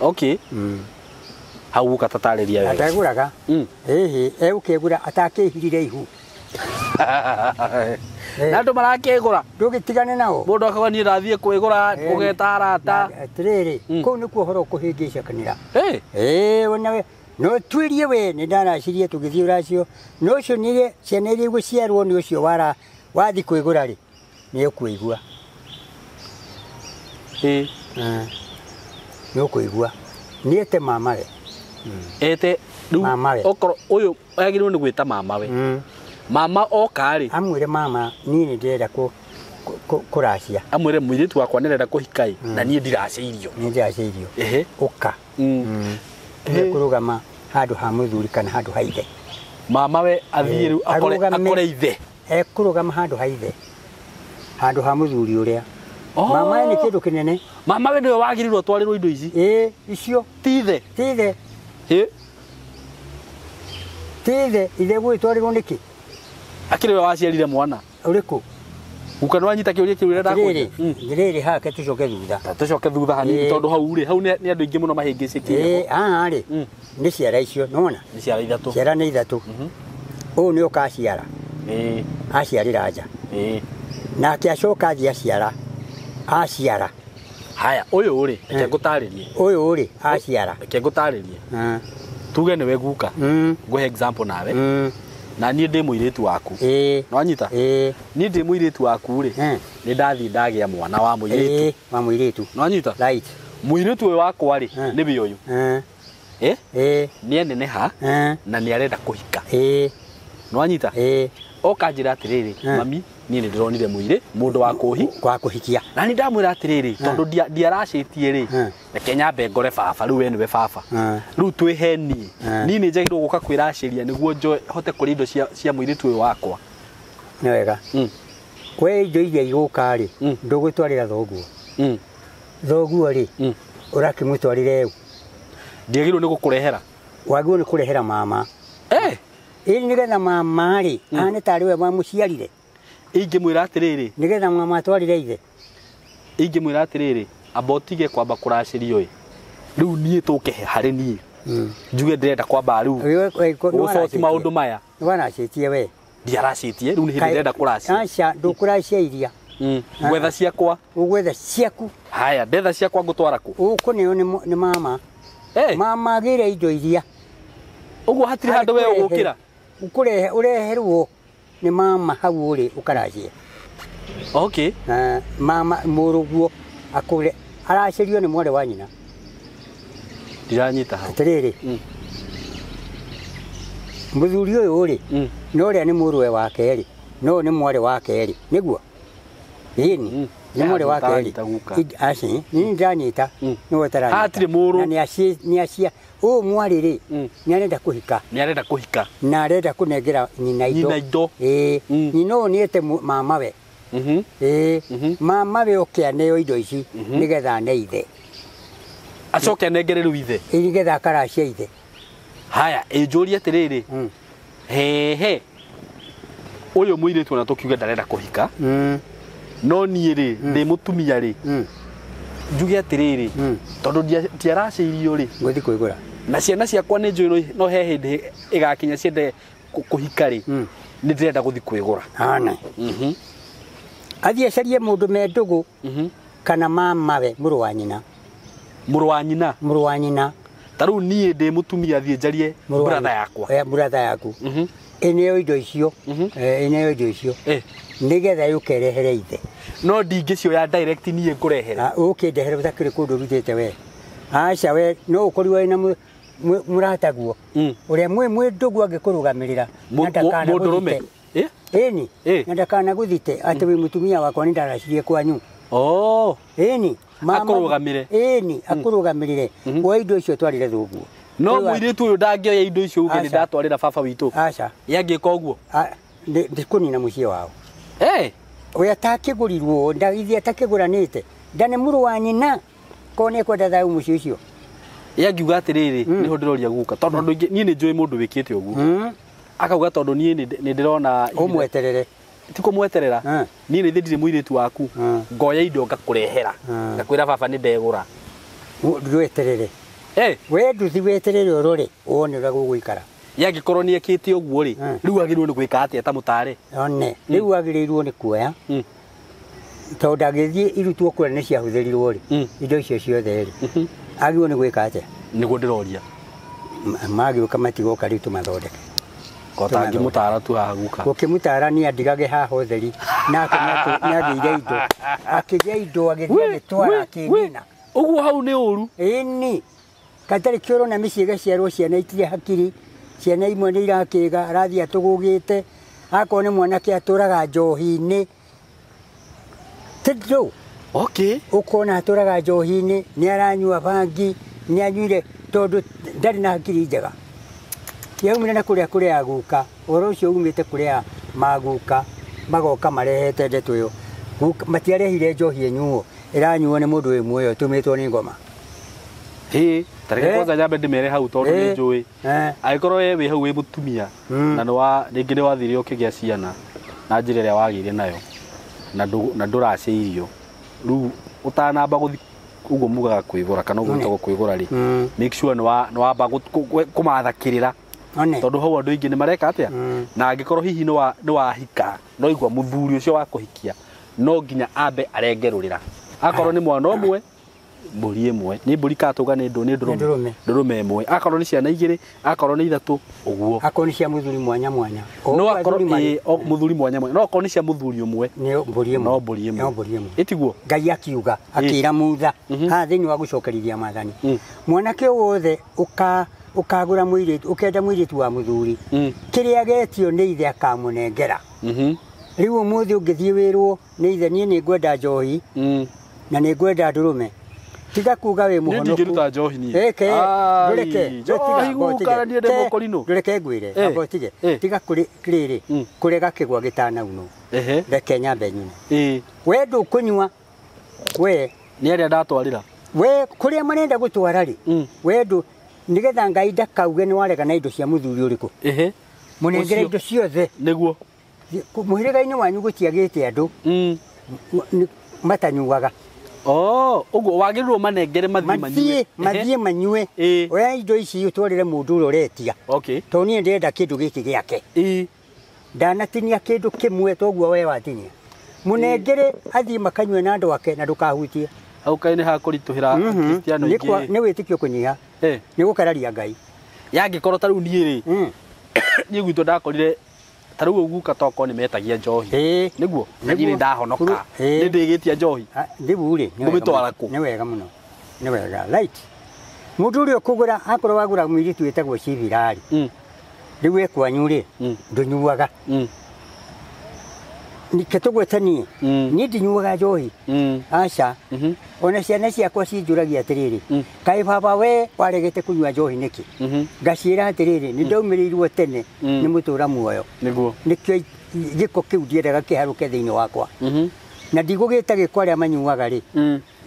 Okay. Hau ũka tatarĩria wega. Ndegũraga. Ĩhĩ, egũkĩgũra atakĩhirire ihu. Na andũ marakĩgũra. Ndũgĩtigane nao. Mũndũ akauga niĩ ndathiĩ kwĩgũra ũgeta arata. Atĩrĩrĩ, kũu nĩkuo ũhoro ũkũhĩngĩcakanĩra. Ĩĩ, no tuirie we nĩ ndaracirie tũgĩthiĩ ũracio no ũcio nĩ ciana iria igũciarwo nĩ ũcio wara wathi kwĩgũra rĩ nĩ ũkũigua. Nĩ ũkũigua. Nĩ ete mamawe. Ete rĩu okorwo ũyũ agĩrĩirwo nĩ gwĩta mamawe. Mama oka rĩ amwĩre mama niĩ nĩ ndĩrenda kũracia. Amwĩre mũirĩtu wakwa nĩ arenda kũhika ĩ na niĩ ndiracĩirio. Nĩ ndiracĩirio. Ũka. Kũrũgama handũ ha mũthuri kana handũ ha ithe. Mama we athiĩ rĩu akore ithe. Ekũrũgama handũ ha ithe. Handũ ha mũthuri ũrĩa. Mama we nĩ kĩndũ kĩnene. Mama we nĩwe wagĩrĩirwo atwarĩrwo indo ici. Ĩĩ, icio. Ti ithe. Ti ithe. Ti ithe, ithe gũgĩtwarĩrwo nĩkĩ? Akĩrĩ we waciarire mwana. Ũrĩkũ? Guka nĩ wanyita kĩũria kĩu ũrĩa ndakũria? Atĩrĩrĩ hake tũcoke thutha. Tũcoke thutha hanini tondũ hau rĩ hau nĩ andũ aingĩ mũno mahĩngĩcĩkire. Haha rĩ nĩ ciara icio nĩwona? Nĩ ciara ithatũ. Ciara nĩ ithatũ. Ũyũ nĩ ũka aciara. Aciarĩra nja. Nake acoka athiĩ aciara. Aciara. Haya ũyũ rĩ reke ngũtarĩrie. Ũyũ rĩ aciara. Reke ngũtarĩrie. Tuge nĩwe guka. Ngũhe example nawe. Na niĩ ndĩ mũirĩtu waku. Nĩwanyita? Niĩ ndĩ mũirĩtu waku rĩ nĩ ndathiĩ ndagĩa mwana wa mũirĩtu. Wa mũirĩtu. Nĩwanyita? Right. Mũirĩtu ũyũ wakwa rĩ nĩwe ũyũ. Nĩ aneneha na nĩ arenda kũhika. Nĩwanyita? Oka njĩra atĩrĩrĩ mami niĩ nĩ ndĩronire mũirĩ mũndũ wa wa kũhikia. Na nĩ ndamwĩra atĩrĩrĩ tondũ ndiaracĩtie rĩ reke nyambe ngore baba rĩu we nĩwe baba. Rĩu twĩhe niĩ. Niĩ nĩ njagĩrĩirwo gũka kwĩracĩria nĩguo njoe hote kũrĩa indo cia mũirĩtu ũyũ wakwa. Nĩ wega. We indo iria igũka rĩ ndũgũtwarĩra thoguo. Thoguo rĩ ũrakĩmũtwarĩre ũ? Ndiagĩrĩirwo nĩ gũkũrehera. Wagĩrĩirwo nĩ kũrehera mama. Ĩĩ nĩgetha mama rĩ ahane tarĩ we wamũciarire. Ingĩmwĩra atĩrĩrĩ nĩgetha mama atwarire ithe. Ingĩmwĩra atĩrĩrĩ amba ũtige kwamba kũracĩrio ĩ rĩu niĩ tũke harĩ niĩ njuge ndĩrenda kwamba rĩu gũcoti maũndũ maya. Nĩwaracĩtie we. Ndiaracĩtie rĩu nĩ hĩndĩ ndĩrenda kũracia. Aca ndũkũracia iria. Gwetha ciakwa. Ũgwetha ciaku. Haya ndetha ciakwa ngũtwara kũ? Ũkũneo nĩ mama. Mama agĩre indo iria. Ũguo hatirĩ handũ we ũgũkĩra? Ũkũrehe ũreherwo nĩ mama hau ũrĩ ũkaracie. Okay. Mama mũrũguo akũre aracĩrio nĩ mwarĩ wa nyina. Ndiranyita hau. Atĩrĩrĩ. Mũthuri ũyũ rĩ no ũrĩa nĩ mũrũwe wa kerĩ no nĩ mwarĩ wa kerĩ nĩguo? Ĩni nĩ mwarĩ wa kerĩ. Aca niĩ ndanyita nĩwe ũtaranyita. Hatirĩ mũrũ. Na nĩ acia ũyũ mwarĩ rĩ nĩ arenda kũhika. Nĩ arenda kũhika. Na arenda kũnengera nyina indo. Nyina indo. Ĩĩ nyina ũyũ nĩ ete mamawe. Ĩĩ mamawe oke aneo indo ici nĩgetha ane ithe. Acoke anengere rĩu ithe. Ĩĩ nĩgetha akaracia ithe. Haya ĩnjũrie atĩrĩrĩ hehe ũyũ mũirĩtu ona tũkiuge ndarenda kũhika No niĩ rĩ ndĩ mũtumia rĩ njuge atĩrĩrĩ tondũ ndiaracĩirio rĩ ngũthiĩ kwĩgũra na ciana ciakwa nĩ njũĩ no he hĩndĩ ĩgakinya ciende kũhika rĩ nĩ ndĩrenda gũthiĩ kwĩgũra. Ana athiĩ acarie mũndũ me ndũgũ kana mamawe mũrũ wa nyina. Mũrũ wa nyina. Mũrũ wa nyina. Ta rĩu niĩ ndĩ mũtumia thiĩ njarie brother yakwa. Brother yaku. Ĩneo indo icio. Ĩneo indo icio. Nĩgetha yũke ĩrehere ithe. No ndingĩcioya direct niĩ ngũrehere. Ũkĩndehere ũtakĩrĩ kũndũ ũrutĩte we. Aca we no ũkorirwo wĩna mũrataguo. Ũrĩa mwĩ ndũgũ angĩkũrũgamĩrĩra. Mũndũrũme. Ĩni. Na ndakanagũthite atĩ wĩ mũtumia wakwa nĩ ndaracirie kwanyu. Oh. Ĩni. Akũrũgamĩre. Ĩni, akũrũgamĩrĩre. Woe indo icio twarire thoguo. No mũirĩtu ũyũ ndangĩoya indo icio uge nĩ ndatwarĩra baba witũ. Aca. Ye angĩka ũguo? Ndikũnina mũciĩ wao. We atakĩgũrirwo, ithe atakĩgũranĩte. Nda nĩ mũrũ wa nyina. Korwo nĩ ekwenda thayũ mũciĩ ũcio. Ye angiuga atĩrĩrĩ, nĩho ndĩroria guka. Tondũ andũ aingĩ niĩ nĩ njũĩ mũndũ wĩkĩte ũguo. Akauga tondũ niĩ nĩ ndĩrona ũmweterere. Ti kũmweterera. Niĩ nĩ ndirĩ mũirĩtu waku. Ngoya indo ngakũrehera. Ngakwĩra baba nĩ ndegũra. Ndweterere. We nduthi weterere ũrore wone ũrĩa gũgũikara. Ye angĩkorwo nĩ ekĩte ũguo rĩ, rĩu agĩrĩirwo nĩ gwĩka atĩa ta mũtare? One, rĩu agĩrĩirwo nĩ kuoya. Tondũ ndangĩthiĩ irutwo kũrĩa nĩ ciahũthĩrirwo rĩ, indo icio ciothe rĩ. Agĩrĩirwo nĩ gwĩka atĩa? Nĩguo ndĩroria. Magĩũka matigoka rĩu tũmathondeke. Kotangĩmũtara tu haha guka. Gũkĩmũtara nĩ andigage haha ũtheri nake nĩagĩire indo. Akĩgĩa indo agĩthiĩ agĩtwara akĩnina. Ũguo hau nĩ ũru. Ĩni. Katarĩ kĩoro na mĩciĩ ĩgaciarwo ciana itirĩ hakiri. Ciana imwe nĩ irakĩga arathiĩ atũgũgĩte. Akorwo nĩ mwanake atũraga njohi-inĩ. Tondũ Okay. Ũkona atũraga njohi-inĩ, nĩ aranyua bangi, nĩ anyuire tondũ ndarĩ na hakiri njega. Yaumire na kũrĩa kũrĩa guka, ũhoro ũcio umĩte kũrĩa maguka, magoka marehete ndeto ĩyo. Matiarehire njohi ĩnyuo, ĩranyuo nĩ mũndũ wĩ muoyo ĩtũmĩtwo nĩ ngoma. Hĩ, ta reke kwanza nyambe ndĩmere hau tondũ nĩ njũĩ. Angĩkorwo we wĩ hau wĩ mũtumia na rĩngĩ nĩ wathire ũkĩgĩa ciana na njĩra ĩrĩa wagĩire nayo na ndũracĩirio. Rĩu ũtanamba gũthiĩ ũguo mugaga kwĩgũra kana ũguo gwĩtagwo kwĩgũra rĩ, make sure nĩ wamba kũmatha kĩrĩra. Tondũ hau andũ aingĩ nĩ mareka atĩa? Na angĩkorwo hihi nĩ wahika, no igua mũthuri ũcio wa kũhikia no nginya ambe arenge rũrĩra. Akorwo nĩ mwana ũmwe, mbũri ĩmwe, nĩ mbũri kana tuga nĩ ndũrũme. Ndũrũme ĩmwe. Akorwo nĩ ciana igĩrĩ, akorwo nĩ ithatũ, ũguo. Akorwo nĩ cia mũthuri mwanya mwanya. No akorwo mũthuri mwanya mwanya. No akorwo nĩ cia mũthuri ũmwe. Nĩ mbũri ĩmwe. No mbũri ĩmwe. No mbũri ĩmwe. Ĩtiguo? Ngai akiuga, akĩra Mutha, haha thĩinĩ wa gũcokerithia maathani. Mwanake wothe ũkagũra mũirĩtu, ũkenda mũirĩtu wa mũthuri, kĩrĩa getio nĩ ithe akamũnengera. Rĩu ũmũthĩ ũngĩthiĩ wĩrwo nĩ ithe niĩ nĩ ngwenda njohi na nĩ ngwenda ndũrũme. Tiga kuga wĩ mũhonoku. Niĩ ndingĩruta njohi niĩ. Eke, ndũreke, njohi guka niĩ ndĩ mũkorinũ. Ndũreke ngwĩre, amba ũtige. Tiga kũrĩrĩ, kũrega kĩgwa gĩtanaunwo. Reke nyambe nyune. We ndũkũnyua, we nĩ arĩa ndatwarĩra. We kũrĩa marenda gũtwara rĩ, we ndũ nĩgetha Ngai ndakauge nĩ warega na indo cia mũthuri ũrĩkũ. Mũnengere indo ciothe. Nĩguo. Mũhĩrĩga-inĩ wanyu gũtiagĩte andũ matanyuaga. Oh, ũguo wagĩrĩirwo manengere mathiĩ manyue. Mathiĩ manyue. Oya indo ici ũtwarĩre mũndũ ũrĩa ũretia. Okay. Tondũ niĩ ndĩrenda kĩndũ gĩkĩ gĩake. Ndanatinia kĩndũ kĩmwe toguo we watinia. Mũnengere athiĩ makanyue na andũ ake na ndũkahutie. Hau kaĩ nĩ hakũritũhĩra Kristiano aingĩ. Nĩ wĩtĩkio kũnyiha. Nĩ gũkararia Ngai. Yangĩkorwo ta rĩu niĩ rĩ, niĩ gwitũ ndakorire ta rĩu guka tokorwo nĩ metagia njohi. Nĩguo? Na niĩ nĩ ndahonoka. Nĩ ndĩgĩtia njohi. Rĩu rĩ, ngũmĩtwara kũ? Nĩ wega mũno. Nĩ wega. Right. Mũndũ ũrĩa ũkũgũra, akorwo wagũra mũirĩtu wĩtagwo Civirari. Rĩu we kwanyu rĩ, ndũnyuaga. Nike tũgwete niĩ. Niĩ ndinyuaga njohi. Aca. Ona ciana ciakwa cinjũragia atĩrĩrĩ, kaĩ baba we waregete kũnyua njohi nĩkĩ? Ngaciĩra atĩrĩrĩ, nĩ ndaumĩrĩirwo tene nĩ mũtũra muoyo. Nĩguo. Nĩkĩo gĩko kĩu ndiendaga kĩharũke thĩinĩ wakwa. Na ndigũgĩta gĩko arĩa manyuaga rĩ,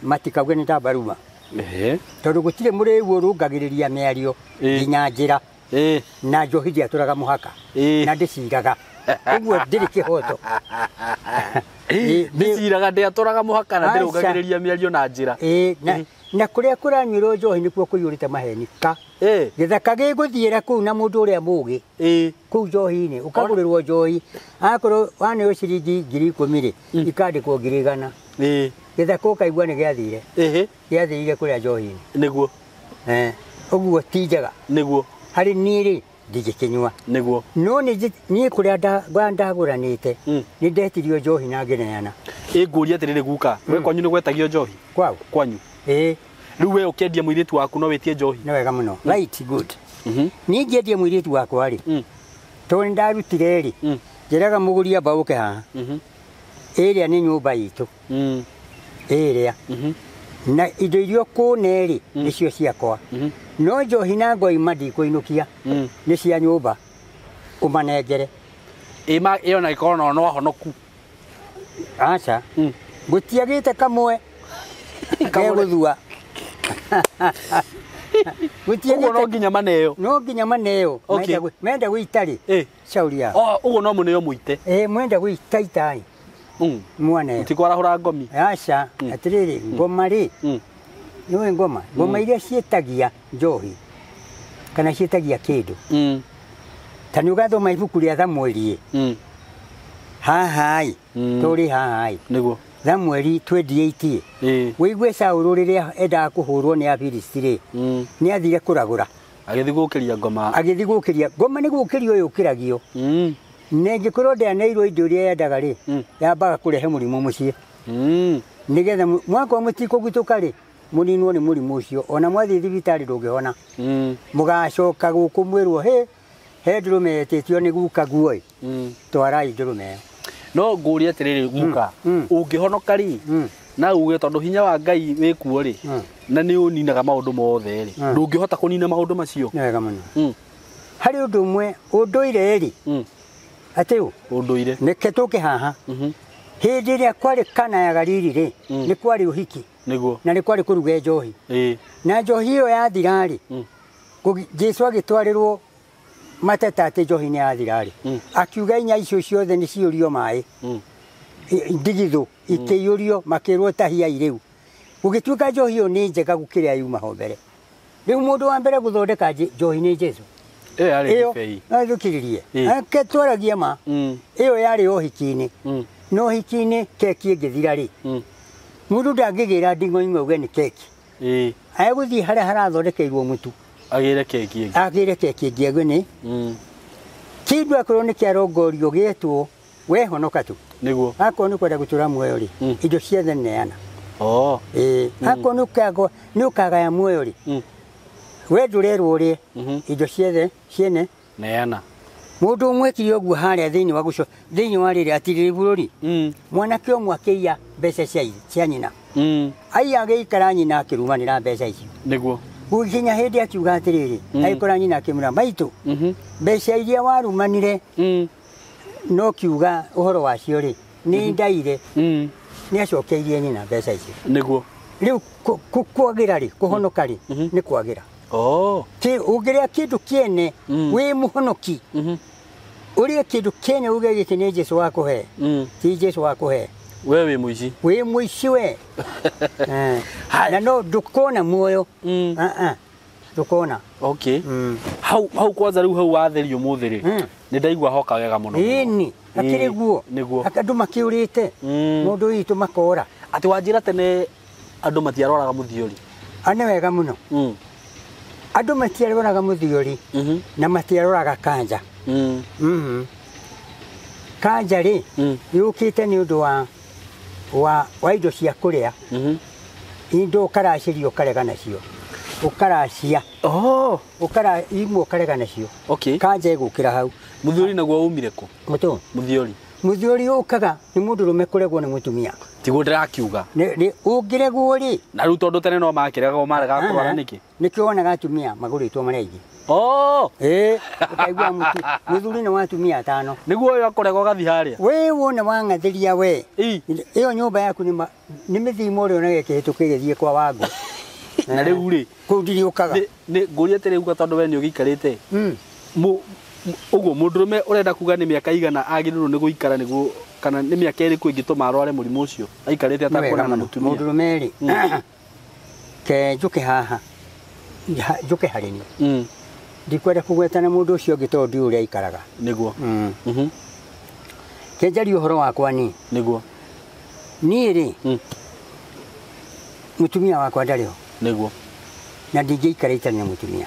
matikauge nĩ ndambaruma. Tondũ gũtirĩ mũrĩu ũrũngagĩrĩria mĩario nginya njĩra. Na njohi ndiatũraga mũhaka. Na ndĩciraga. Ũguo ndirĩ kĩhoto. Ndĩciraga ndĩatũraga mũhaka na ndĩrũgagĩrĩria mĩario na njĩra. Na kũrĩa kũranyuĩrwo njohi nĩkuo kũiyũrĩte maheni ka. Gĩthaka gĩgũthiĩra kũu na mũndũ ũrĩa mũũgĩ. Kũu njohi-inĩ ũkagũrĩrwo njohi akorwo waneo ciringi 10,000 rĩ ikandĩkwo 100,000. Gĩthaka ũkaigua nĩ gĩathire. Gĩathire kũrĩa njohi-inĩ. Nĩguo. Ũguo ti njega. Nĩguo. Harĩ niĩ rĩ ndingĩkĩnyua. Nĩguo. No niĩ kũrĩa ndagũranĩte nĩ ndetirio njohi na ngĩneana. Ngũria atĩrĩrĩ guka, we kwanyu nĩ gwetagio njohi? Kwao? Kwanyu. Rĩu we ũkĩendia mũirĩtu waku no wĩtie njohi? Nĩ wega mũno. Right, good. Niĩ ngĩendia mũirĩtu wakwa rĩ, tondũ nĩ ndarutire rĩ, njĩraga mũgũri amba ũke haha. Ĩrĩa nĩ nyũmba itũ. Ĩrĩa. Na indo iria ũkũne rĩ, nĩcio ciakwa. No njohi na ngoima ndikũinũkia. Nĩ cia nyũmba. Ũmanengere. Ĩyo na ĩkorwo no ahonoku. Aca. Gũtiagĩte kamwe. Gegũthua. Ũguo no nginya maneo. No nginya maneo. Menda gũita rĩ. Shauri yao. Ũguo no mũneo mũite. Mwenda gũita itai. Mwaneo. Mũtikwarahũra ngomi. Aca. Atĩrĩrĩ, ngoma rĩ. Nĩũĩ ngoma? Ngoma iria ciĩtagia njohi kana ciĩtagia kĩndũ. Ta nĩ ũgathoma ibuku rĩa Thamueli. Haha ĩ. Tũrĩ haha ĩ. Nĩguo. Thamueli 28. Wĩigue Saũlũ rĩrĩa endaga kũhũrwo nĩ Afilisti rĩ, nĩ athire kũragũra. Agĩthiĩ gũkĩria ngoma. Agĩthiĩ gũkĩria ngoma. Nĩ gũkĩrio yũkĩragio. Na ĩngĩkorwo ndĩaneirwo indo iria yendaga rĩ, yambaga kũrehe mũrimũ mũciĩ. Nĩgetha mwakorwo mũtikũgitũka rĩ, mũninwo nĩ mũrimũ ũcio. Ona mwathiĩ thibitarĩ ndũngĩhona. Mũgacoka gũkũ mwĩrwo he ndũrũme yetĩtio nĩ guka guo ĩ. Twarai ndũrũme ĩyo. No ngũrie atĩrĩrĩ guka, ũngĩhonoka rĩ, na uge tondũ hinya wa Ngai wĩ kuo rĩ, na nĩ ũninaga maũndũ mothe rĩ, ndũngĩhota kũnina maũndũ macio. Nĩ wega mũno. Harĩ ũndũ ũmwe ũndũire rĩ, atĩ ũ? Ũndũire. Nĩke tũke haha. Hĩndĩ ĩrĩa kwarĩ Kana ya Galili rĩ, nĩ kwarĩ ũhiki. Nĩguo. Na nĩ kwarĩ kũruga njohi. Na njohi ĩyo yathira rĩ, Jesũ agĩtwarĩrwo mateta atĩ njohi nĩ yathira rĩ, akiuga inya icio ciothe nĩ ciyũrio maĩ. Ndigithũ ikĩiyũrio makĩrwo tahiai rĩu. Gũgĩtuĩka njohi ĩyo nĩ njega gũkĩra yuma ho mbere. Rĩu mũndũ wa mbere gũthondeka njohi nĩ Jesũ. Ĩyo yarĩ ndibei. Thukĩrĩrie. Ake twaragie ma. Ĩyo yarĩ ũhiki-inĩ. No ũhiki-inĩ keki ĩngĩthira rĩ, mũndũ ndangĩgĩra nding'oing'o auge nĩ keki. Egũthiĩ harĩa harathondekeirwo mũtu. Agĩre keki ĩngĩ. Agĩre keki ĩngĩ auge nĩ. Kĩndũ akorwo nĩ kĩarongorio gĩetwo we honoka tu. Nĩguo. Akorwo nĩ kwenda gũtũra muoyo rĩ, indo ciothe neana. Akorwo nĩ ũkagaya muoyo rĩ, we ndũrerwo ũrĩe, indo ciothe ciene neana. Mũndũ ũmwe ekire ũguo harĩa thĩinĩ wa gũco thĩinĩ wa rĩrĩa atirĩrĩ bũrũri. Mwanake ũmwe akĩiya mbeca cia nyina. Aiya agĩikara nyina akĩrumanĩra mbeca icio. Nĩguo. Gũgĩkinya hĩndĩ akiuga atĩrĩrĩ, agĩkora nyina akĩmwĩra maitũ, mbeca iria warumanire no kiuga ũhoro wacio rĩ, nĩ ndaire. Nĩ acokeirie nyina mbeca icio. Nĩguo. Rĩu kwagĩra rĩ, kũhonoka rĩ, nĩ kwagĩra. Ũngĩrĩa kĩndũ kĩene wĩ mũhonoki, ũrĩe kĩndũ kĩene uge gĩkĩ nĩ Jesũ wakũhe, ti Jesũ wakũhe. We wĩ mũici. Wĩ mũici we. Na no ndũkona muoyo. Ndũkona. Okay. Hau kwanza rĩu hau watherio ũmũthĩ rĩ, nĩ ndaigua hoka wega mũno. Ĩni, akĩrĩ guo. Nĩguo. Andũ makĩũrĩte. Mũndũ witũ makora. Atĩ wanjĩra tene andũ matiaroraga mũthiori. Nĩ wega mũno. Andũ matiaroraga mũthiori na matiaroraga kanja. Kanja rĩ, yũkĩte nĩ ũndũ wa indo cia kũrĩa. Indo ũkaracĩrio ũkarega nacio. Ũkaracia. Imwe ũkarega nacio. Kanja ĩgũkĩra hau. Mũthiori naguo umire kũ? Mũtũ. Mũthiori. Mũthiori ũkaga nĩ mũndũrũme kũregwo nĩ mũtumia. Tiguo ndĩrakiuga. Nĩ ũngĩregwo rĩ. Na rĩu tondũ tene no makĩregagwo maregaga kũrwara nĩkĩ? Nĩkĩo wonaga atumia magũrĩtwo marĩ aingĩ. Ũkaigua mũthuri nĩ wa atumia atano. Nĩguo ũyũ akũregwo ũgathiĩ harĩa. We wona wang'athĩria we. Ĩyo nyũmba yaku nĩ mĩthimo ũrĩonaga ĩkĩhĩtũka ĩgĩthiĩ kwa Wangũ. Na rĩu rĩ, kũu ndiriũkaga. Nĩ ngũrie atĩrĩ uga tondũ we nĩ ũgĩikarĩte. Ũguo mũndũrũme ũrenda kuga nĩ mĩaka igana agĩrĩirwo nĩ gũikara nĩguo Kana nĩ mĩaka ĩrĩkũ ĩngĩtũma arware mũrimũ ũcio aikarĩte atakuonana na mũtumia? Mũndũrũme rĩ, ke njũke haha, njũke harĩ niĩ. Ndikwenda kũgwetana mũndũ ũcio ũngĩ tondũ ndiũĩ ũrĩa aikaraga. Nĩguo. Ke njarie ũhoro wakwa niĩ. Nĩguo. Niĩ rĩ, mũtumia wakwa ndarĩ ho. Nĩguo. Na ndingĩikara itarĩ na mũtumia.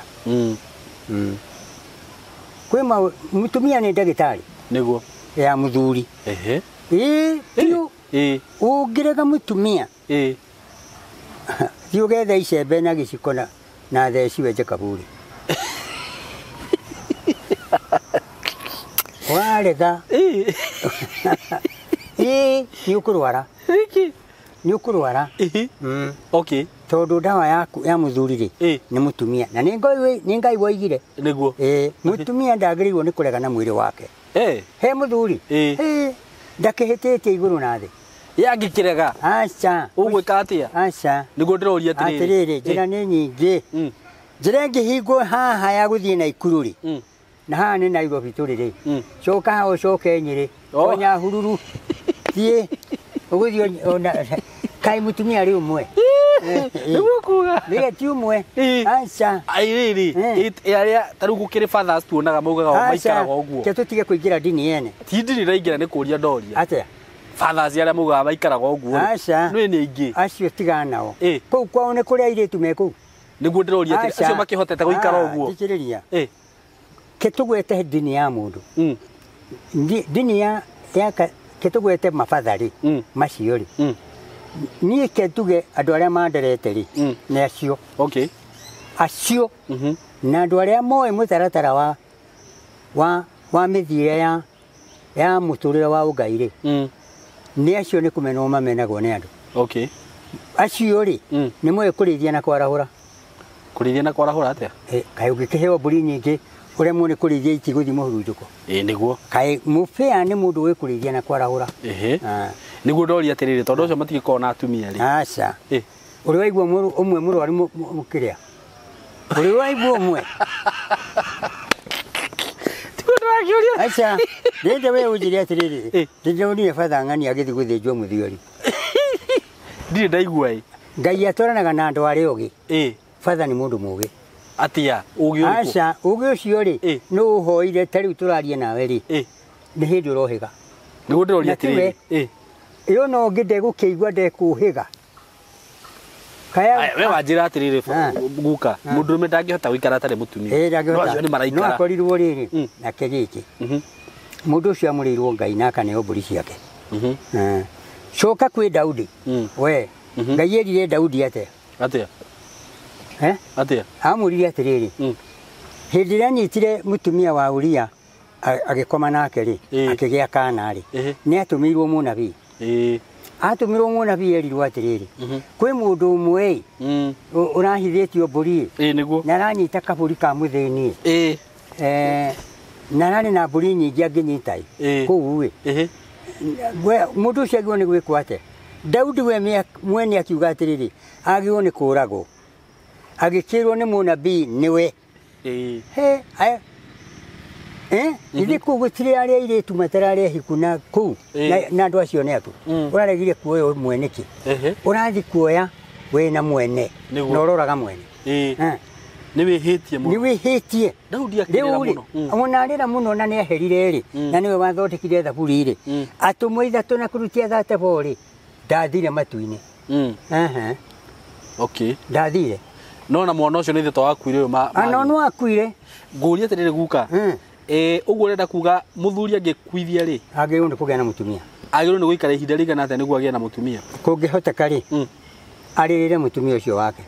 Kwĩ mũtumia nĩ ndagĩtarĩ. Nĩguo. Ya mũthuri. Ehe. Ĩĩ, biũ. Ĩĩ. Ũngĩrega mũtumia. Ĩĩ. Thiĩ ũgethe icembe na gĩciko na theci wenje kaburi. Warega. Ĩĩ. Ĩĩ, nĩ ũkũrwara. Nĩkĩ? Nĩ ũkũrwara. Ĩĩ. Okay. Tondũ ndawa yaku ya mũthuri rĩ, nĩ mũtumia. Na nĩ Ngai woigire. Nĩguo. Ĩĩ, mũtumia ndagĩrĩirwo nĩ kũrega na mwĩrĩ wake. Ĩĩ. He mũthuri. Ĩĩ. Ndakĩhĩtĩtie igũrũ na thĩ. Yangĩkĩrega. Aca. Ũgwĩka atĩa? Aca. Nĩguo ndĩroria atĩrĩrĩ. Atĩrĩrĩ, njĩra nĩ nyingĩ. Njĩra ĩngĩhingwo haha ya gũthiĩ Naikuru rĩ. Na haha nĩ Nairobi tũrĩ rĩ. Coka haha ũcoke Nyĩrĩ. Oh. Nyahururu. Thiĩ. Ũgũthiĩ kaĩ mũtumia arĩ ũmwe. Nĩguo kuga. Rĩrĩa ti ũmwe. Aca. Airĩrĩ, arĩa ta rĩu gũkĩrĩ fathers tuonaga maugaga maikaraga ũguo. Ke tũtige kũingĩra ndini yene. Ti ndini iraingĩra nĩ kũria ndoria. Atĩa? Fathers arĩa maugaga maikaraga ũguo. Aca. Nĩ nĩ aingĩ. Acio tigana nao. Kũu kwao nĩ kũrĩa airĩtu me kũu. Nĩguo ndĩroria atĩrĩ, acio makĩhotete gũikara ũguo. Thikĩrĩria. Ke tũgwete ndini ya mũndũ. Ndini ya ke tũgwete mabatha rĩ, macio rĩ. Niĩ ke tuge andũ arĩa manderete rĩ, nĩ acio. Okay. Acio. Na andũ arĩa moĩ mũtaratara wa mĩthiĩre ya mũtũrĩre wa ũngai rĩ, nĩ acio nĩ kũmenwo mamenagwo nĩ andũ. Okay. Acio rĩ, nĩ moĩ kũrĩithia na kwarahũra. Kũrĩithia na kwarahũra atĩa? Kaĩ ũngĩkĩheo mbũri nyingĩ ũremwo nĩ kũrĩithia itigũthiĩ mũhurunjũko. Ĩĩ nĩguo. Kaĩ mũbĩa nĩ mũndũ wĩ kũrĩithia na kwarahũra. Ehe. Nĩguo ndoria atĩrĩrĩ, tondũ ũcio matigĩkoragwo na atumia rĩ. Aca. Ũrĩ waigua ũmwe mũrwaru mũkĩrĩa? Ũrĩ waigua ũmwe? Tiguo ndĩrakĩũria. Aca. Rĩndĩ we ũnjĩre atĩrĩrĩ, ndĩronire batha ng'ani agĩthiĩ gũthĩnjwo mũthiori. Ndirĩ ndaigua ĩ. Ngai atwaranaga na andũ arĩa ogĩ. Batha nĩ mũndũ mũgĩ. Atia, ũgĩ ũrĩkũ? Aca, ũgĩ ũcio rĩ, nĩ ũhoire ta rĩu tũraria nawe rĩ. Nĩ hĩndĩ ũrohĩga. Nĩguo ndĩroria atĩrĩrĩ. Ĩyo no ũngĩ ndegũkĩigua ndekũhĩga. Kaya we wanjĩra atĩrĩrĩ guka, mũndũrũme ndangĩhota gũikara atarĩ mũtumia. Ĩĩ ndangĩhota. No acio nĩ maraikara. No akorirwo rĩrĩ nake gĩkĩ. Mũndũ ũcio amũrĩirwo Ngai na akaneo mbũri ciake. Coka kwĩ Daudi. We, Ngai erire Daudi atĩa? Atĩa? Atĩa? Amũririe atĩrĩrĩ, hĩndĩ ĩrĩa anyitire mũtumia wa Uria agĩkoma nake rĩ, akĩgĩa kana rĩ, nĩ atũmĩirwo mũnabii. Atũmĩrwo mũnabii erirwo atĩrĩrĩ, kwĩ mũndũ ũmwe ũrahithĩtio mbũri ĩ, na aranyita kabũri ka mũthĩni ĩ, na ararĩ na mbũri nyingĩ angĩnyita ĩ kũu ĩ, mũndũ ũcio agĩrĩirwo nĩ gwĩkwo atĩa? Daudi we mwene akiuga atĩrĩrĩ, agĩrĩirwo nĩ kũũragwo. Agĩkĩrwo nĩ mũnabii nĩwe. He, ithuĩ kũu gũtirĩ arĩa airĩtu matararĩ ahiku na kũu na andũ acio nĩ aku. Ũraregire kuoya ũmwe nĩkĩ? Ũrathiĩ kuoya wĩna mwene na ũroraga mwene. Nĩ wĩhĩtie mũno. Nĩ wĩhĩtie. Daudi akĩrĩra mũno. Ona arĩra mũno na nĩ aherire rĩ, na nĩwe wathondekire thaburi rĩ. Atũmwo ithatũ na kũrutia thatebo rĩ, ndathire matu-inĩ. Okay. Ndathire. No na mwana ũcio nĩ ithe to wakuire ũyũ ma. Ano no akuire. Ngũria atĩrĩrĩ guka. Ũguo ũrenda kuga mũthuri angĩkuithia rĩ, agĩrĩirwo nĩ kũgĩa na mũtumia. Agĩrĩirwo nĩ gũikara ihinda rĩigana atĩa nĩguo agĩe na mũtumia? Kũngĩhoteka rĩ, arĩrĩre mũtumia ũcio wake.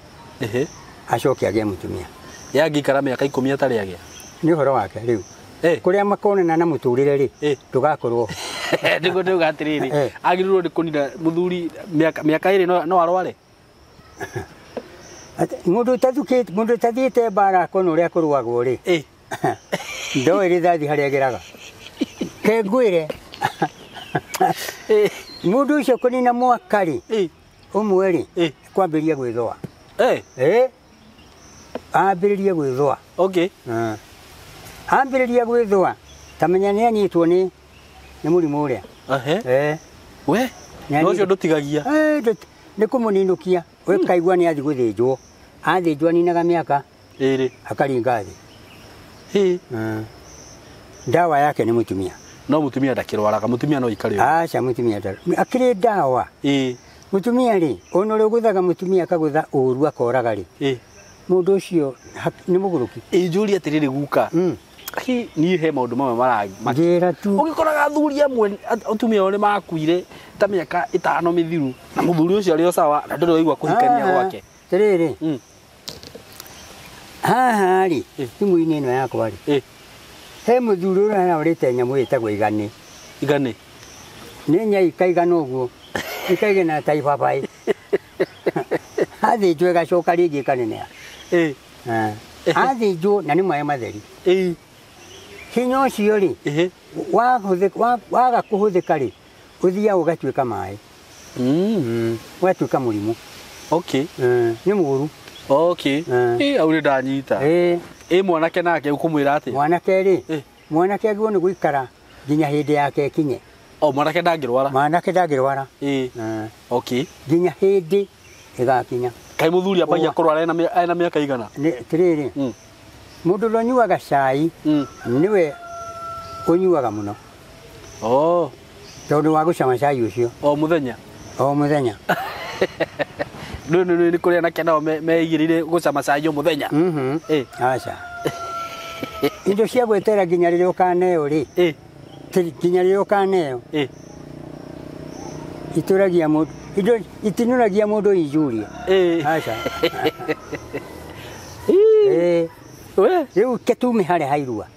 Acoke agĩe mũtumia. Ye angĩikara mĩaka 10 atarĩ agĩa. Nĩ ũhoro wake rĩu. Kũrĩa makonana na mũtũrĩre rĩ, ndũgakorwo. Nĩguo ndauga atĩrĩrĩ, agĩrĩirwo nĩ kũnina mũthuri mĩaka 2 no arware. Mũndũ ũtathukĩte, mũndũ ũtathiĩte mbara akona ũrĩa kũrũagwo rĩ, ndoĩ rithathi harĩa ageraga. Ke ngwĩre, mũndũ ũcio kũnina mwaka rĩ, ũmwe rĩ, kwambĩrĩria gwĩthũa. Ambĩrĩrie gwĩthũa. Okay. Ambĩrĩria gwĩthũa, ta menya nĩ anyitwo nĩ Nĩ mũrimũ ũrĩa. Ehe. Eh. We. Nĩ No ũcio ndũtigagia. Eh, nĩ kũmũninũkia. Ũkaigua nĩ athiĩ gũthĩnjwo. Athĩnjwo aninaga mĩaka Ĩrĩ. akaringa thĩ. Hĩ. Ndawa yake nĩ mũtumia. No mũtumia ndakĩrwaraga, mũtumia no aikare ũguo. Aca mũtumia ndarĩ. Akĩrĩ ndawa. Ĩĩ. Mũtumia rĩ, ona ũrĩa ũgũthaga mũtumia akagũtha ũru akoraga rĩ, Ĩĩ. mũndũ ũcio nĩ mũgũrũki. Ĩ njũrie atĩrĩrĩ guka. Hi, niĩ he maũndũ mamwe mara Njĩra tu. ũgĩkoraga athuri amwe atumia ao nĩ makuire ta mĩaka 5 mĩthiru na mũthuri ũcio arĩ o sawa na ndũrĩ waigua kũhikania gwake. Atĩrĩrĩ. Haha rĩ, Ĩ. thimũ-inĩ ĩno yakwa rĩ, Ĩ. he mũthuri ũrĩa arahũrĩte nyamũ ĩtagwo igane. Igane. Nĩ nyai ikaigana ũguo, ikaigana ta ibabaĩ. Athĩnjwo ĩgacoka rĩngĩ ĩkaneneha. Ĩ. Athĩnjwo na nĩ maĩ matheri. Ĩ. Hinya ũcio rĩ, Ĩhĩ. waga kũhũthĩka rĩ, ũthiaga ũgatuĩka maĩ. Ũgatuĩka mũrimũ. Okay. Nĩ mũũru. Okay. Ĩ au nĩ ndanyita. Ĩ. Ĩ mwanake nake ũkũmwĩra atĩa? Mwanake rĩ, Ĩ. mwanake agĩrĩirwo nĩ gũikara nginya hĩndĩ yake ĩkinye. O mwanake ndangĩrwara. Mwanake ndangĩrwara. Ĩ. Okay. Nginya hĩndĩ ĩgakinya. Kaĩ mũthuri ambagia kũrwara ena mĩaka igana? Atĩrĩrĩ, mũndũ ũrĩa ũnyuaga cai nĩwe ũnyuaga mũno. Oh. Tondũ wa gũcama cai ũcio. O mũthenya? O mũthenya. Nĩ kũrĩ anake nao meigĩrĩire gũcama cai o mũthenya? Ĩ. Aca. Indo cia gwetera nginya rĩrĩa ũkaneo rĩ. Ĩ. Nginya rĩrĩa ũkaneo. Ĩ. Itũragia mũndũ, indo itinũragia mũndũ injuria. Ĩ. Aca. Ĩ. We. Rĩu ke tume harĩa hairua.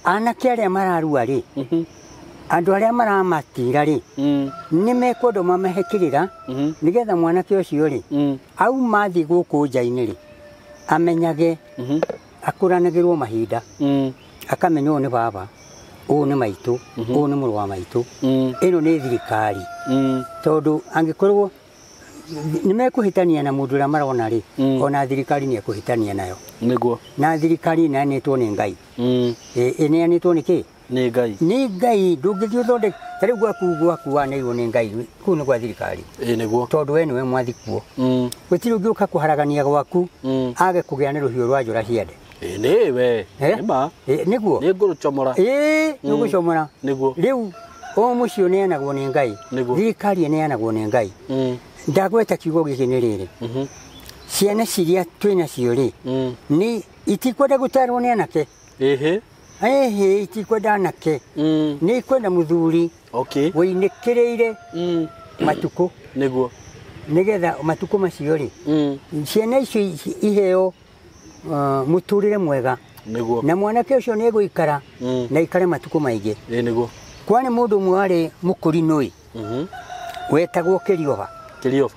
Anake arĩa mararua rĩ, andũ arĩa maramatira rĩ, nĩ mekwenda mamahe kĩrĩra, nĩgetha mwanake ũcio rĩ, auma athiĩ gũkũ nja-inĩ rĩ, amenyage, akũranagĩrwo mahinda, akamenya ũyũ nĩ baba, ũyũ nĩ maitũ, ũyũ nĩ mũrũ wa maitũ, ĩno nĩ thirikari. Tondũ angĩkorwo nĩ mekũhĩtania na mũndũ ũrĩa marona rĩ, ona thirikari nĩ ekũhĩtania nayo. Nĩguo. Na thirikari ĩneanĩtwo nĩ Ngai. Ĩneanĩtwo nĩ kĩ? Nĩ Ngai. Nĩ Ngai, ndũngĩthiĩ ũthondeke, ta rĩu gwaku waneirwo nĩ Ngai, kũu nĩ gwa thirikari. Ĩ nĩguo. Tondũ we nĩwe mwathi kuo. Gũtirĩ ũngĩũka kũharagania gwaku, age kũgĩa na rũhiũ rwa njora ciande. Ĩ nĩ we. Nĩ ma. Ĩ nĩguo. Nĩ ngũrũcomora. Ĩ nĩ ũgũcomora. Nĩguo. Rĩu o mũciĩ ũneanagwo nĩ Ngai. Nĩguo. Thirikari ĩneanagwo nĩ Ngai. Ndagweta kiugo gĩkĩ nĩ rĩrĩ. Ciana ciria twĩ nacio rĩ, nĩ itikwenda gũtarwo nĩ anake. Ĩhĩ. Ĩhĩ, itikwenda anake. Nĩ ikwenda mũthuri. Okay. Wĩinĩkĩrĩire matukũ. Nĩguo. Nĩgetha matukũ macio rĩ, ciana icio iheo mũtũrĩre mwega. Nĩguo. Na mwanake ũcio nĩ egũikara na aikare matukũ maingĩ. Ĩ nĩguo. Kwarĩ mũndũ ũmwe warĩ mũkũrinũi. Wetagwo Kĩrioba. Kĩrioba.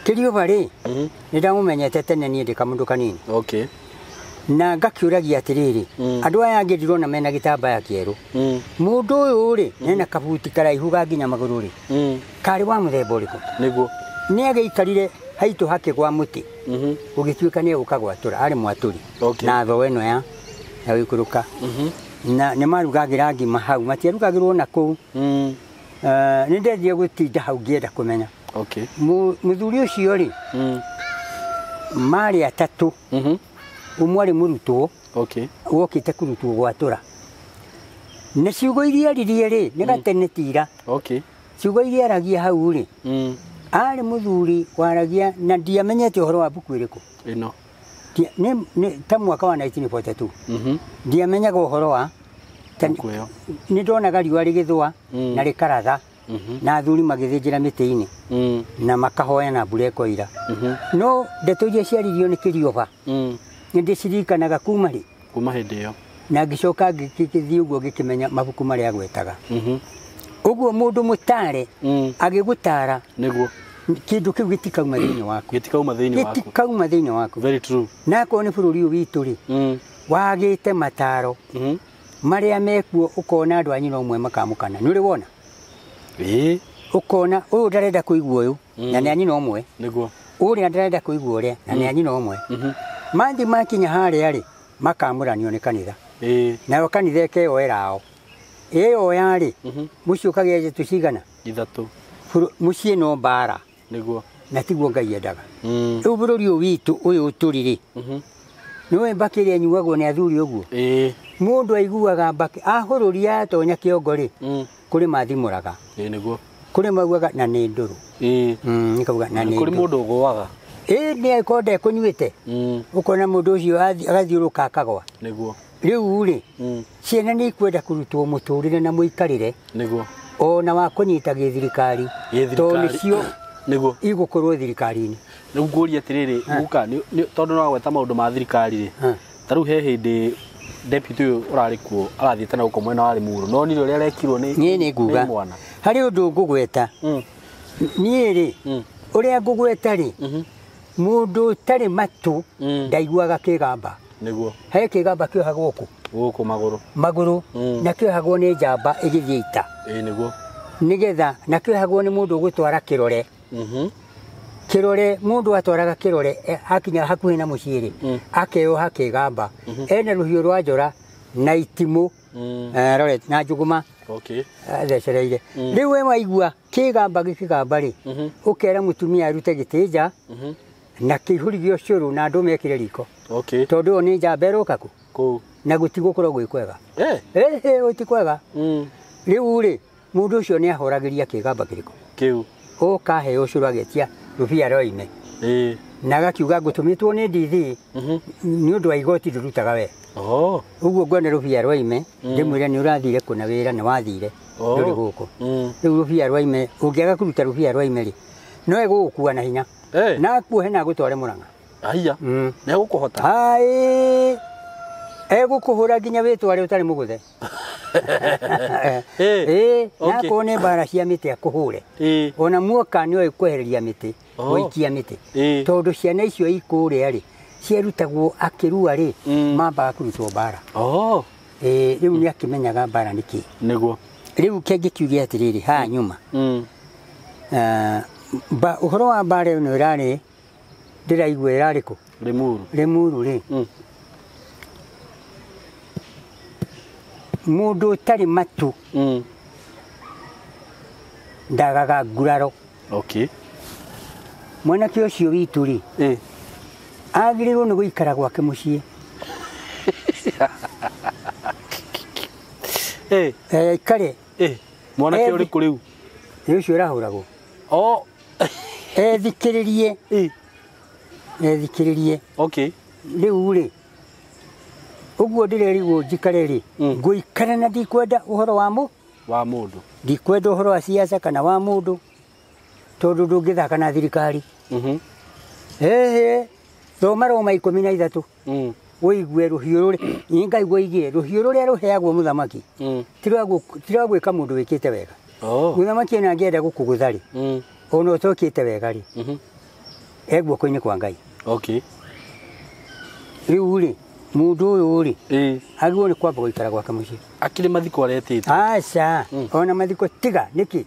Kĩrioba rĩ, nĩ ndamũmenyete tene niĩ ndĩ kamũndũ kanini. Okay. Na ngakĩũragia atĩrĩrĩ, andũ aya angĩ ndirona mena gĩtambaya kĩerũ. Mũndũ ũyũ rĩ, ena kabuti karaihu ga nginya magũrũ rĩ, karĩ wa mũthemba ũrĩkũ? Nĩguo. Nĩ agĩikarire haitũ hakĩgwa mũtĩ. Gũgĩtuĩka nĩ egũka gwatũra, arĩ mwatũri. Okay. Na thoo ĩno ya gũikũrũka. Na nĩ marugagĩra ngima hau, matiarugagĩrwo na kũu. Nĩ ndendire gũtinda hau ngĩenda kũmenya. Okay. Mũthuri ũcio rĩ, marĩ atatũ. Ũmwe arĩ mũrutwo. Okay. Wokĩte kũrutwo gwatũra. Na ciugo iria aririe rĩ, nĩ gatene tira. Okay. Ciugo iria aragia hau rĩ, arĩ mũthuri waragia na ndiamenyete ũhoro wa mbuku ĩrĩkũ. Ĩno. Nĩ ta mwaka wa 1942. Ndiamenyaga ũhoro wa Mbuku ĩyo. Nĩ ndonaga riũa rĩgĩthũa na rĩkaratha na athuri magĩthĩnjĩra mĩtĩ-inĩ na makahoya na mbura ĩkoira. No ndeto iria ciaririo nĩ Kĩrioba, nĩ ndĩciririkanaga kuma rĩ? Kuma hĩndĩ ĩyo. Na ngĩcoka ngĩthiĩ ũguo ngĩkĩmenya mabuku marĩa agwetaga. Ũguo mũndũ mũtare agĩgũtara, Nĩguo. kĩndũ kĩu gĩtikauma thĩinĩ waku. Gĩtikauma thĩinĩ waku. Gĩtikauma thĩinĩ waku. Very true. Na akorwo nĩ bũrũri ũyũ witũ rĩ, wagĩte mataro marĩa mekuo, ũkona andũ a nyina ũmwe makamũkana. Nĩ ũrĩ wona? Ĩĩ. Ũkona ũyũ ndarenda kũigua ũyũ, na nĩ a nyina ũmwe. Nĩguo. Ũrĩa ndarenda kũigua ũrĩa, na nĩ a nyina ũmwe. Mathi makinya harĩa rĩ, makamũranio nĩ kanitha. Ĩĩ. Nayo kanitha ĩkeyoera ao. Ĩyo yarĩ mũciĩ ũkagĩa njĩtu cigana? 3. Mũciĩ no mbara. Nĩguo. Na tiguo Ngai endaga. Rĩu bũrũri ũyũ witũ ũyũ tũrĩ rĩ, nĩwe mbakĩ ĩrĩa ĩnyuagwo nĩ athuri ũguo. Mũndũ aiguaga mbakĩ ahũrũria atonya kĩongo rĩ, kũrĩ mathimũraga. Nĩguo. Kũrĩ maugaga na nĩ ndũrũ. Nĩkauga na nĩ kũrĩ ndũrũ. Mũndũ ũgũaga. Nĩ angĩkorwo ndekũnyuĩte. Ũkona mũndũ ũcio agathiũrũka akagwa. Nĩguo. Rĩu rĩ, ciana nĩ ikwenda kũrutwo mũtũrĩre na mũikarĩre. Nĩguo. Ona wa kũnyita gĩthirikari. Tondũ nĩcio Nĩguo. igũkorwo thirikari-inĩ. Rĩu ngũrie atĩrĩrĩ, guka, tondũ no wagweta maũndũ ma thirikari rĩ. Ta rĩu he hĩndĩ deputy ũyũ ũrarĩ kuo arathiĩte na gũkũ mwena wa Limuru. No nire ũrĩa arekirwo nĩ Niĩ nĩ nguga. mwana. Harĩ ũndũ ngũgweta. Niĩ rĩ, ũrĩa ngũgweta rĩ, mũndũ ũtarĩ matũ ndaiguaga kĩgamba. Nĩguo. He kĩgamba kĩohagwo kũ? Gũkũ magũrũ. Magũrũ. Na kĩohagwo nĩ njamba ĩgĩthiĩ ita. Nĩguo. Nĩgetha na kĩohagwo nĩ mũndũ ũgũtwara kĩrore. Kĩrore mũndũ atwaraga kĩrore akinya hakuhĩ na mũciĩ rĩ, akeoha kĩgamba. Ena rũhiũ rwa njora na itimũ, rore na njũgũma. Athecereire. Rĩu we waigua kĩgamba gĩkĩgamba rĩ, ũkera mũtumia arute gĩtĩ nja na kĩihũri gĩa ũcũrũ na andũ mekĩre riko. Tondũ ĩyo nĩ njamba ĩroka kũ? Kũu. Na gũtigũkorwo gwĩ kwega. Gũti kwega. Rĩu rĩ, mũndũ ũcio nĩ ahoragĩria kĩgamba kĩrĩkũ? Kĩu. Ũka heo ũcũrũ agetia rũbia rwa ime. Na agakiuga ngũtũmĩtwo nĩ ndithi nĩ ũndũ wa igoti ndũrutaga we. Ũguo nguona rũbia rwa ime, ndĩmwĩre nĩ ũrathire kũna wĩra nĩ wathire. Ndũrĩ gũkũ. Rĩu rũbia rwa ime, ũngĩaga kũruta rũbia rwa ime rĩ, no egũgũkua na hinya. Na akuohe na agũtware Mũrang'a. Haiya. Nĩ egũkũhota. Hai. Egũkũhũra nginya wĩtware ũtarĩ mũgũthe. Na akorwo nĩ mbara cia mĩtĩ akũhũre. Ona muoka nĩ oĩ kwehereria mĩtĩ, gũikia mĩtĩ. Tondũ ciana icio ikũrĩa rĩ, ciarutagwo akĩrua rĩ, mambaga kũrutwo mbara. Rĩu nĩ akĩmenyaga mbara nĩ kĩĩ. Nĩguo. Rĩu kĩngĩ kiuge atĩrĩrĩ, haha nyuma. Ũhoro wa mbara ĩno ĩrarĩ, ndĩraigua ĩrarĩ kũ? Limuru. Limuru rĩ. Mũndũ ũtarĩ matũ ndagaga nguraro. Mwanake ũcio witũ rĩ, agĩrĩirwo nĩ gũikara gwake mũciĩ. Aikare. Mwanake ũrĩkũ rĩu? Nĩ ũcio ũrahũragwo. Ethikĩrĩrie. Ethikĩrĩrie. Rĩu rĩ, ũguo ndĩrerigwo njikare rĩ, ngũikara na ndikwenda ũhoro wa wa mũndũ. Ndikwenda ũhoro wa siasa kana wa mũndũ, tondũ ndũngĩthaka na thirikari. Thoma Roma 13. Ũigue rũhiũ rũrĩa, niĩ Ngai woigire, rũhiũ rũrĩa rũheagwo mũthamaki, ti rwa gwĩka mũndũ wĩkĩte wega. Mũthamaki ona angĩenda gũkũgũtha rĩ, ona ũtokĩte wega rĩ, e guoko-inĩ kwa Ngai. Rĩu rĩ, mũndũ ũyũ rĩ, agĩrĩirwo nĩ kwamba gũikara gwake mũciĩ. Akĩrĩ mathiko aretĩte? Aca, ona mathiko tiga, nĩkĩ?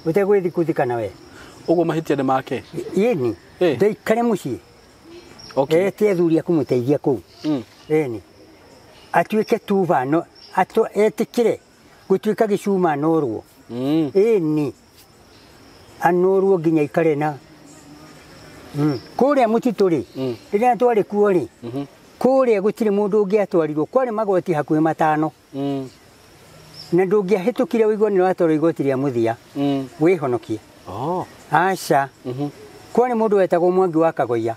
Ũtegwĩthiĩ kũthikana we. Ũguo mahĩtia nĩ make? Ĩni, ndaikare mũciĩ. Ete athuri a kũmũteithia kũu. Ĩni. Atuĩke tuba no, etĩkĩre gũtuĩka gĩcuma anorwo. Ĩni. Anorwo nginya ikare na. Kũrĩa mũtitũ rĩ, rĩrĩa twarĩ kuo rĩ, kũrĩa gũtirĩ mũndũ ũngĩatwarirwo, kwarĩ magoti hakuhĩ 5. Na ndũngĩahĩtũkire ũigue nĩ watwarwo igoti rĩa mũthia, wĩhonokie. Aca. Kwarĩ mũndũ wetagwo Mwangi wa Kagoia.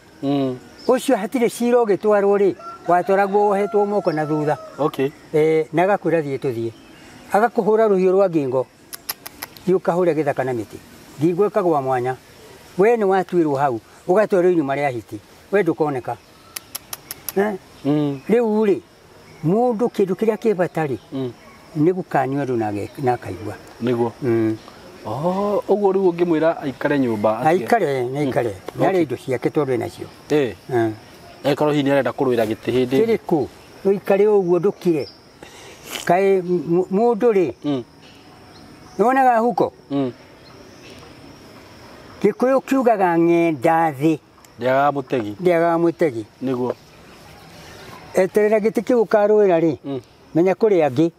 Ũcio hatirĩ cira ũgĩtwarwo rĩ, watwaragwo wohetwo moko na thutha. Na agakwĩra thiĩ tũthiĩ. Agakũhũra rũhiũ rwa ngingo. Thiĩ ũkahũre gĩthaka na mĩtĩ. Ngingo ĩkagwa mwanya. We nĩ watuĩrwo hau, ũgatwarwo irima rĩa hiti. We ndũkoneka. Rĩu rĩ, mũndũ kĩndũ kĩrĩa kĩ bata rĩ, nĩ gũkanio andũ na akaigua. Nĩguo. Ũguo rĩu ũngĩmwĩra aikare nyũmba atige? Aikare, nĩ aikare. Nĩ arĩ indo ciake tondũ ena cio. Angĩkorwo hihi nĩ arenda kũrũĩra gĩtĩ hĩndĩ ĩngĩ. Kĩrĩkũ? Ũikare ũguo ndũkire. Kaĩ mũndũ rĩ, nĩwonaga huko? Gĩkũyũ kiugaga ng'enda thĩ. Ndĩagaga mũtegi. Ndĩagaga mũtegi. Nĩguo. Eterera gĩtĩ kĩu ũkarũĩra rĩ, menya kũrĩ angĩ.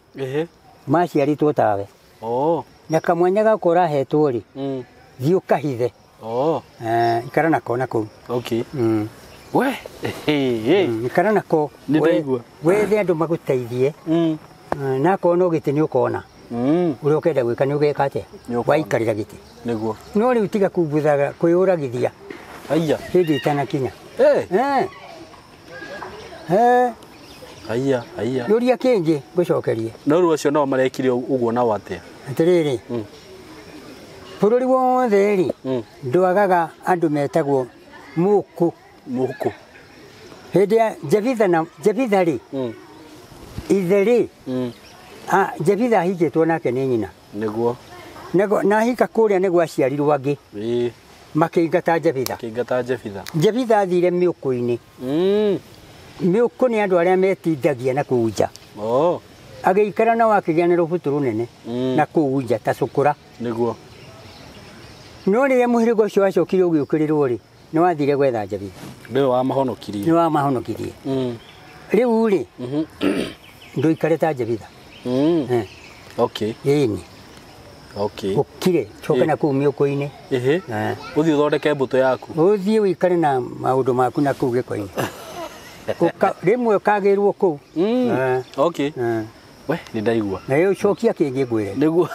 Maciarĩtwo tawe. Oh. Na kamwanya gaka ũrahetwo rĩ, thiĩ ũkahithe. Oh. Ikara nako na kũu. Okay. We. Hey. Ikara nako. Nĩ ndaigua. Wethe andũ magũteithie. Na akorwo no gĩtĩ nĩ ũkona. Ũrĩa ũkenda gwĩka nĩ ũgeka atĩa? Waikarĩra gĩtĩ. Nĩguo. No rĩu tiga kumbuthaga kwĩyũragithia. Aya. Hĩndĩ ĩtanakinya. Aya, aya. Yũria kĩngĩ ngũcokerie. No rĩu acio nao marekire ũguo nao atĩa? Atĩrĩrĩ. Bũrũri wothe rĩ, ndwagaga andũ metagwo mũkũ. Mũkũ. Hĩndĩ ya Jebitha na Jebitha rĩ, ithe rĩ, Jebitha ahikĩtwo nake nĩ nyina. Nĩguo. Na ahika kũrĩa nĩguo aciarirwo angĩ. Makĩingata Jebitha. Makĩingata Jebitha. Jebitha athire mĩũkũ-inĩ. Mĩũkũ nĩ andũ arĩa metindagia na kũu nja. Oh. Agĩikara nao akĩgĩa na rũbutu rũnene na kũu nja ta cũkũra. Nĩguo. No rĩrĩa mũhĩrĩga ũcio wacokire ũgĩũkĩrĩrwo rĩ, nĩ wathire gwetha Jebitha. Nĩwe wamahonokirie. Nĩwe wamahonokirie. Rĩu rĩ, ndũikare ta Jebitha. Okay. Ĩni. Okay. Ũkire, coka na kũu mĩũkũ-inĩ. Ĩhĩ. Ũthiĩ ũthondeke mbũtũ yaku. Ũthiĩ ũikare na maũndũ maku na kũu gĩko-inĩ. Rĩmwe ũkagĩrwo kũu. Okay. We, nĩ ndaigua. Na rĩu cokia kĩngĩ ngwĩre. Nĩguo.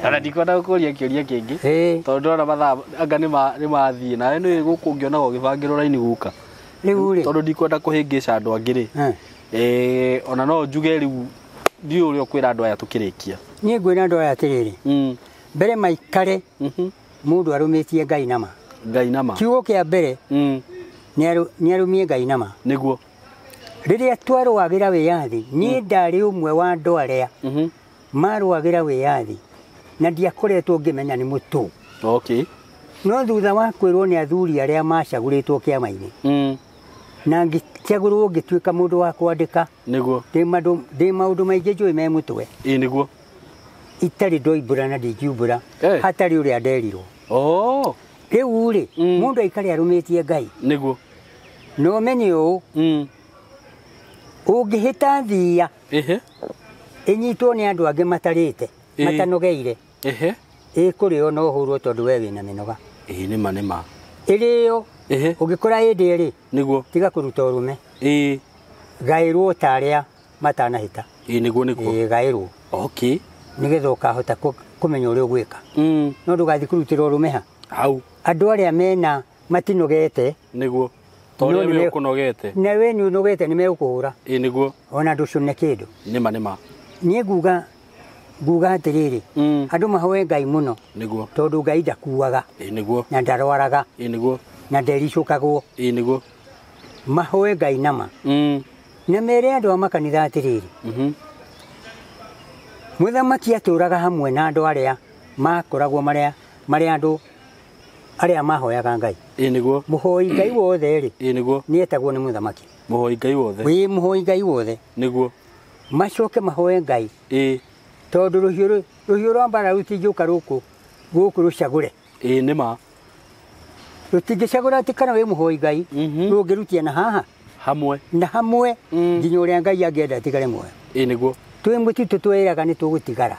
Ona ndikwenda gũkũria kĩũria kĩngĩ. Tondũ ndĩrona mathaa anga nĩ mathiĩ. Nawe nĩ gũkũ ngĩonaga ũgĩbangĩrwo raini gũka. Rĩu rĩ. Tondũ ndikwenda kũhĩngĩca andũ angĩ rĩ. Ona no njuge rĩu ndiũĩ ũrĩa ũkwĩra andũ aya tũkĩrĩkia. Niĩ ngwĩra andũ aya atĩrĩrĩ. Mbere maikare mũndũ arũmĩtie Ngai nama. Ngai nama. Kiugo kĩa mbere nĩ arũmie Ngai nama. Nĩguo. Rĩrĩa twarũagĩra wĩyathi, niĩ ndarĩ ũmwe wa andũ arĩa marũagĩra wĩyathi na ndiakoretwo ngĩmenya nĩ mũtũ. Okay. No thutha wa kwĩrwo nĩ athuri arĩa macagũrĩtwo kĩama-inĩ na ngĩcagũrwo ngĩtuĩka mũndũ wa kwandĩka. Nĩguo. Ndĩ maũndũ maingĩ njũĩ me mũtwe. Ĩĩ nĩguo. Itarĩ ndoimbũra na ndingiumbũra hatarĩ ũrĩa nderirwo. Oh. Rĩu rĩ, mũndũ aikare arũmĩtie Ngai. Nĩguo. Na ũmenye ũũ, ũngĩhĩta thia ĩnyitwo nĩ andũ angĩ matarĩte, matanogeire, ĩkũrĩo no ũhũrwo tondũ we wĩna mĩnoga. Ĩĩ nĩma nĩma. Ĩrĩo, ũngĩkora ĩndĩ rĩ, Nĩguo. tiga kũruta ũrũme. Gaĩrwo ta arĩa matanahĩta. Ĩĩ nĩguo nĩguo. Ĩĩ gaĩrwo. Okay. Nĩgetha ũkahota kũmenya ũrĩa ũgwĩka. No ndũgathiĩ kũrutĩra ũrũme ha. Hau. Andũ arĩa mena matinogete. Nĩguo. Tondũ we ũkũnogete. Na we nĩ ũnogete nĩ megũkũhũra. Ĩĩ nĩguo. Ona ndũcũne kĩndũ. Nĩma nĩma. Niĩ nguga atĩrĩrĩ, andũ mahoe Ngai mũno. Nĩguo. Tondũ Ngai ndakuaga. Ĩĩ nĩguo. Na ndarwaraga. Ĩĩ nĩguo. Na ndericũkagwo. Ĩĩ nĩguo. Mahoe Ngai nama. Na mere andũ a makanitha atĩrĩrĩ. Mũthamaki atũraga hamwe na andũ arĩa makoragwo marĩa andũ arĩa mahoyaga Ngai. Ĩĩ nĩguo. Mũhoi Ngai wothe rĩ. Ĩĩ nĩguo. Nĩ etagwo nĩ mũthamaki. Mũhoi Ngai wothe. Wĩ mũhoi Ngai wothe. Nĩguo. Macoke mahoe Ngai. Ĩĩ. Tondũ rũhiũ rwa mbara rũtingĩũka gũkũ rũcagũre. Ĩĩ nĩma. Rũtingĩcagũra atĩ kana wĩ mũhoi Ngai, rũngĩrutia na haha. Hamwe. Na hamwe nginya ũrĩa Ngai angĩenda atigare muoyo. Ĩĩ nĩguo. Twĩ mũtitũ twĩraga nĩ tũgũtigara.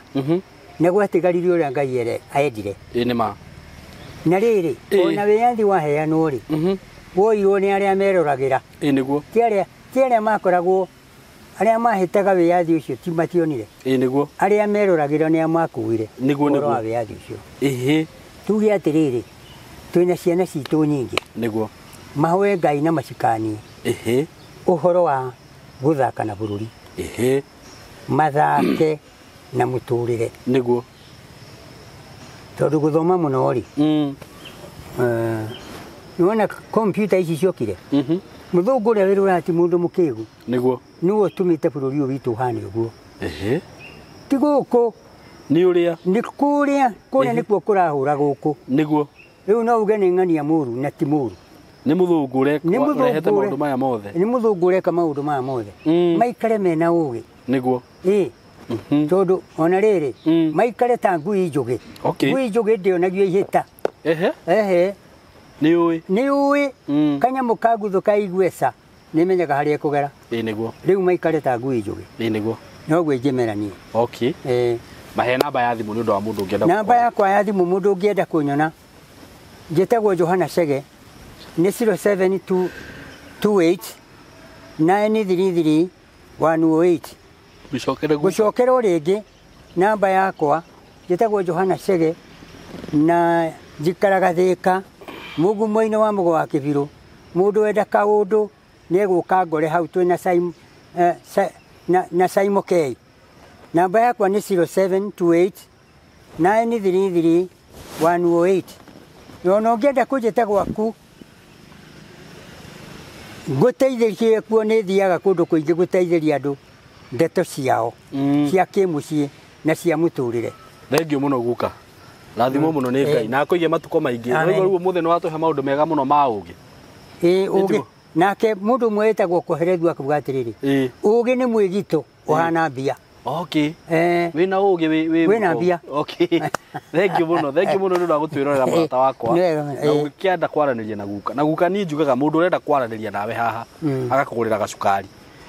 Na gwatigaririe ũrĩa Ngai endire. Ĩĩ nĩma. Na rĩrĩ, ona wĩyathi waheanwo rĩ, woirwo nĩ arĩa meroragĩra. Ĩĩ nĩguo. Ti arĩa makoragwo, arĩa mahĩtaga wĩyathi ũcio ti mationire. Ĩĩ nĩguo. Arĩa meroragĩra nĩ makuire. Nĩguo nĩguo. Ũhoro wa wĩyathi ũcio. Ĩhĩ. Tuge atĩrĩrĩ, twĩna ciana citũ nyingĩ. Nĩguo. Mahoe Ngai na macikanie. Ĩhĩ. Ũhoro wa gũthaka na bũrũri. Ĩhĩ. Mathake na mũtũrĩre. Nĩguo. Tondũ gũthoma mũno rĩ. Nĩwona kompiuta ici ciokire. Mũthũngũ ũrĩa wĩrũraga ti mũndũ mũkĩgu. Nĩguo. Nĩwe ũtũmĩte bũrũri ũyũ witũ ũhane ũguo. Ĩhĩ. Ti gũkũ. Nĩ ũrĩa. Nĩ kũrĩa, kũrĩa nĩkuo kũrahũra gũkũ. Nĩguo. Rĩu no uge nĩ ng'ania mũru na ti mũru. Nĩ mũthũngũ ũrehete maũndũ maya mothe. Nĩ mũthũngũ ũreka maũndũ maya mothe. Maikare mena ũgĩ. Nĩguo. Ĩĩ. Tondũ ona rĩrĩ, maikare ta ngui njũgĩ. Ngui njũgĩ ndĩonagio ihĩta. Ehe. Ehe. Nĩ ũĩ. Nĩ ũĩ. Kanyamũ ka nguthu ka igweca nĩmenyaga harĩa ĩkũgera. Ĩĩ nĩguo. Rĩu maikare ta ngui njũgĩ. Ĩĩ nĩguo. Noguo ingĩmera niĩ. Okay. Mahe namba ya thimũ nĩ ũndũ wa mũndũ ũngĩenda. Namba yakwa ya thimũ mũndũ ũngĩenda kũnyona, njĩtagwo Johana Chege, nĩ 07228 933 108. Gũcokere. Gũcokerwo rĩngĩ namba yakwa, njĩtagwo Johana Chege na njikaraga Thĩka, mũgumo-inĩ wa Mũgo wa Kĩbirũ. Mũndũ wenda kaũndũ nĩ egũka ngore hau twĩna na Saimo K. Namba yakwa nĩ 0728 933 108. Na ona ũngĩenda kũnjĩta gwaku ngũteithĩrie kuo, nĩ thiaga kũndũ kũingĩ gũteithĩria andũ ndeto ciao cia kĩmũciĩ na cia mũtũrĩre. Thengiũ mũno guka, rathimwo mũno nĩ Ngai na akũige matukũ maingĩ. Amen. Rĩu ũmũthĩ nĩ watũhe maũndũ mega mũno ma ũgĩ. Ĩĩ, ũgĩ. Ĩtiguo? Nake mũndũ ũmwe wĩtagwo Koherethu akuga atĩrĩrĩ, ũgĩ nĩ mwĩgitũ ũhana mbia. Okay. Wĩna ũgĩ wĩ Wĩna mũko. mbia. Okay, thengiũ mũno, thengiũ mũno nĩ ũndũ wa gũtwĩrorera, mũrata wakwa. Nĩ wega mũno, Na ũngĩkĩenda kwaranĩria na guka, na guka niĩ njugaga mũndũ ũrenda kwaranĩria nawe haha agakũgũrĩra gacukari.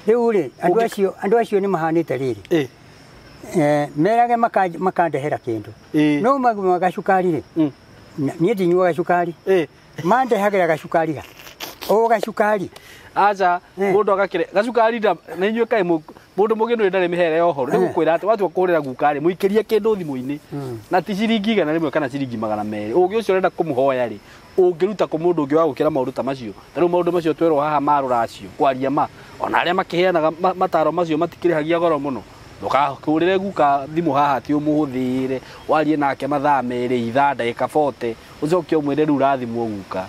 Rĩu rĩ, andũ acio, andũ acio nĩ mahanĩte rĩrĩ, merage makandehera kĩndũ, no maguma gacukari rĩ, niĩ ndinyuaga cukari. Mandehagĩra gacukari ha o gacukari. Aca, mũndũ agakĩre gacukari na inyuĩ kaĩ mũndũ mũgĩ nĩ ndarĩ mĩhere ya ũhoro nĩ gũkwĩra atĩ watua kũhũrĩra guka rĩ, mũikĩrie kĩndũ thimũ-inĩ na ti ciringi 100 kana ciringi 200. Ũgĩ ũcio ũrenda kũmũhoya rĩ, ũngĩruta kũ mũndũ ũngĩ wa gũkĩra maũndũ ta macio? Ta rĩu maũndũ macio twerwo haha ma rũracio, kwaria ma ona arĩa makĩheanaga mataro macio matikĩrĩhagia goro mũno. Ndũkahũrĩre guka thimũ haha atĩ ũmũhũthĩre warie nake mathaa 2, ithaa, ndagĩka 40, ũcoke ũmwĩre rĩu rathimwo guka.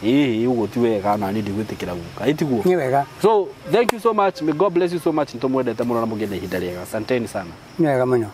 Ĩĩ, ũguo ti wega na niĩ ndigwĩtĩkĩra guka, ĩtiguo? Nĩ wega. So thank you so much, may God bless you so much. Nĩtũmwendete mũno na mũgĩe na ihinda rĩega. Asanteni sana. Nĩ wega mũno.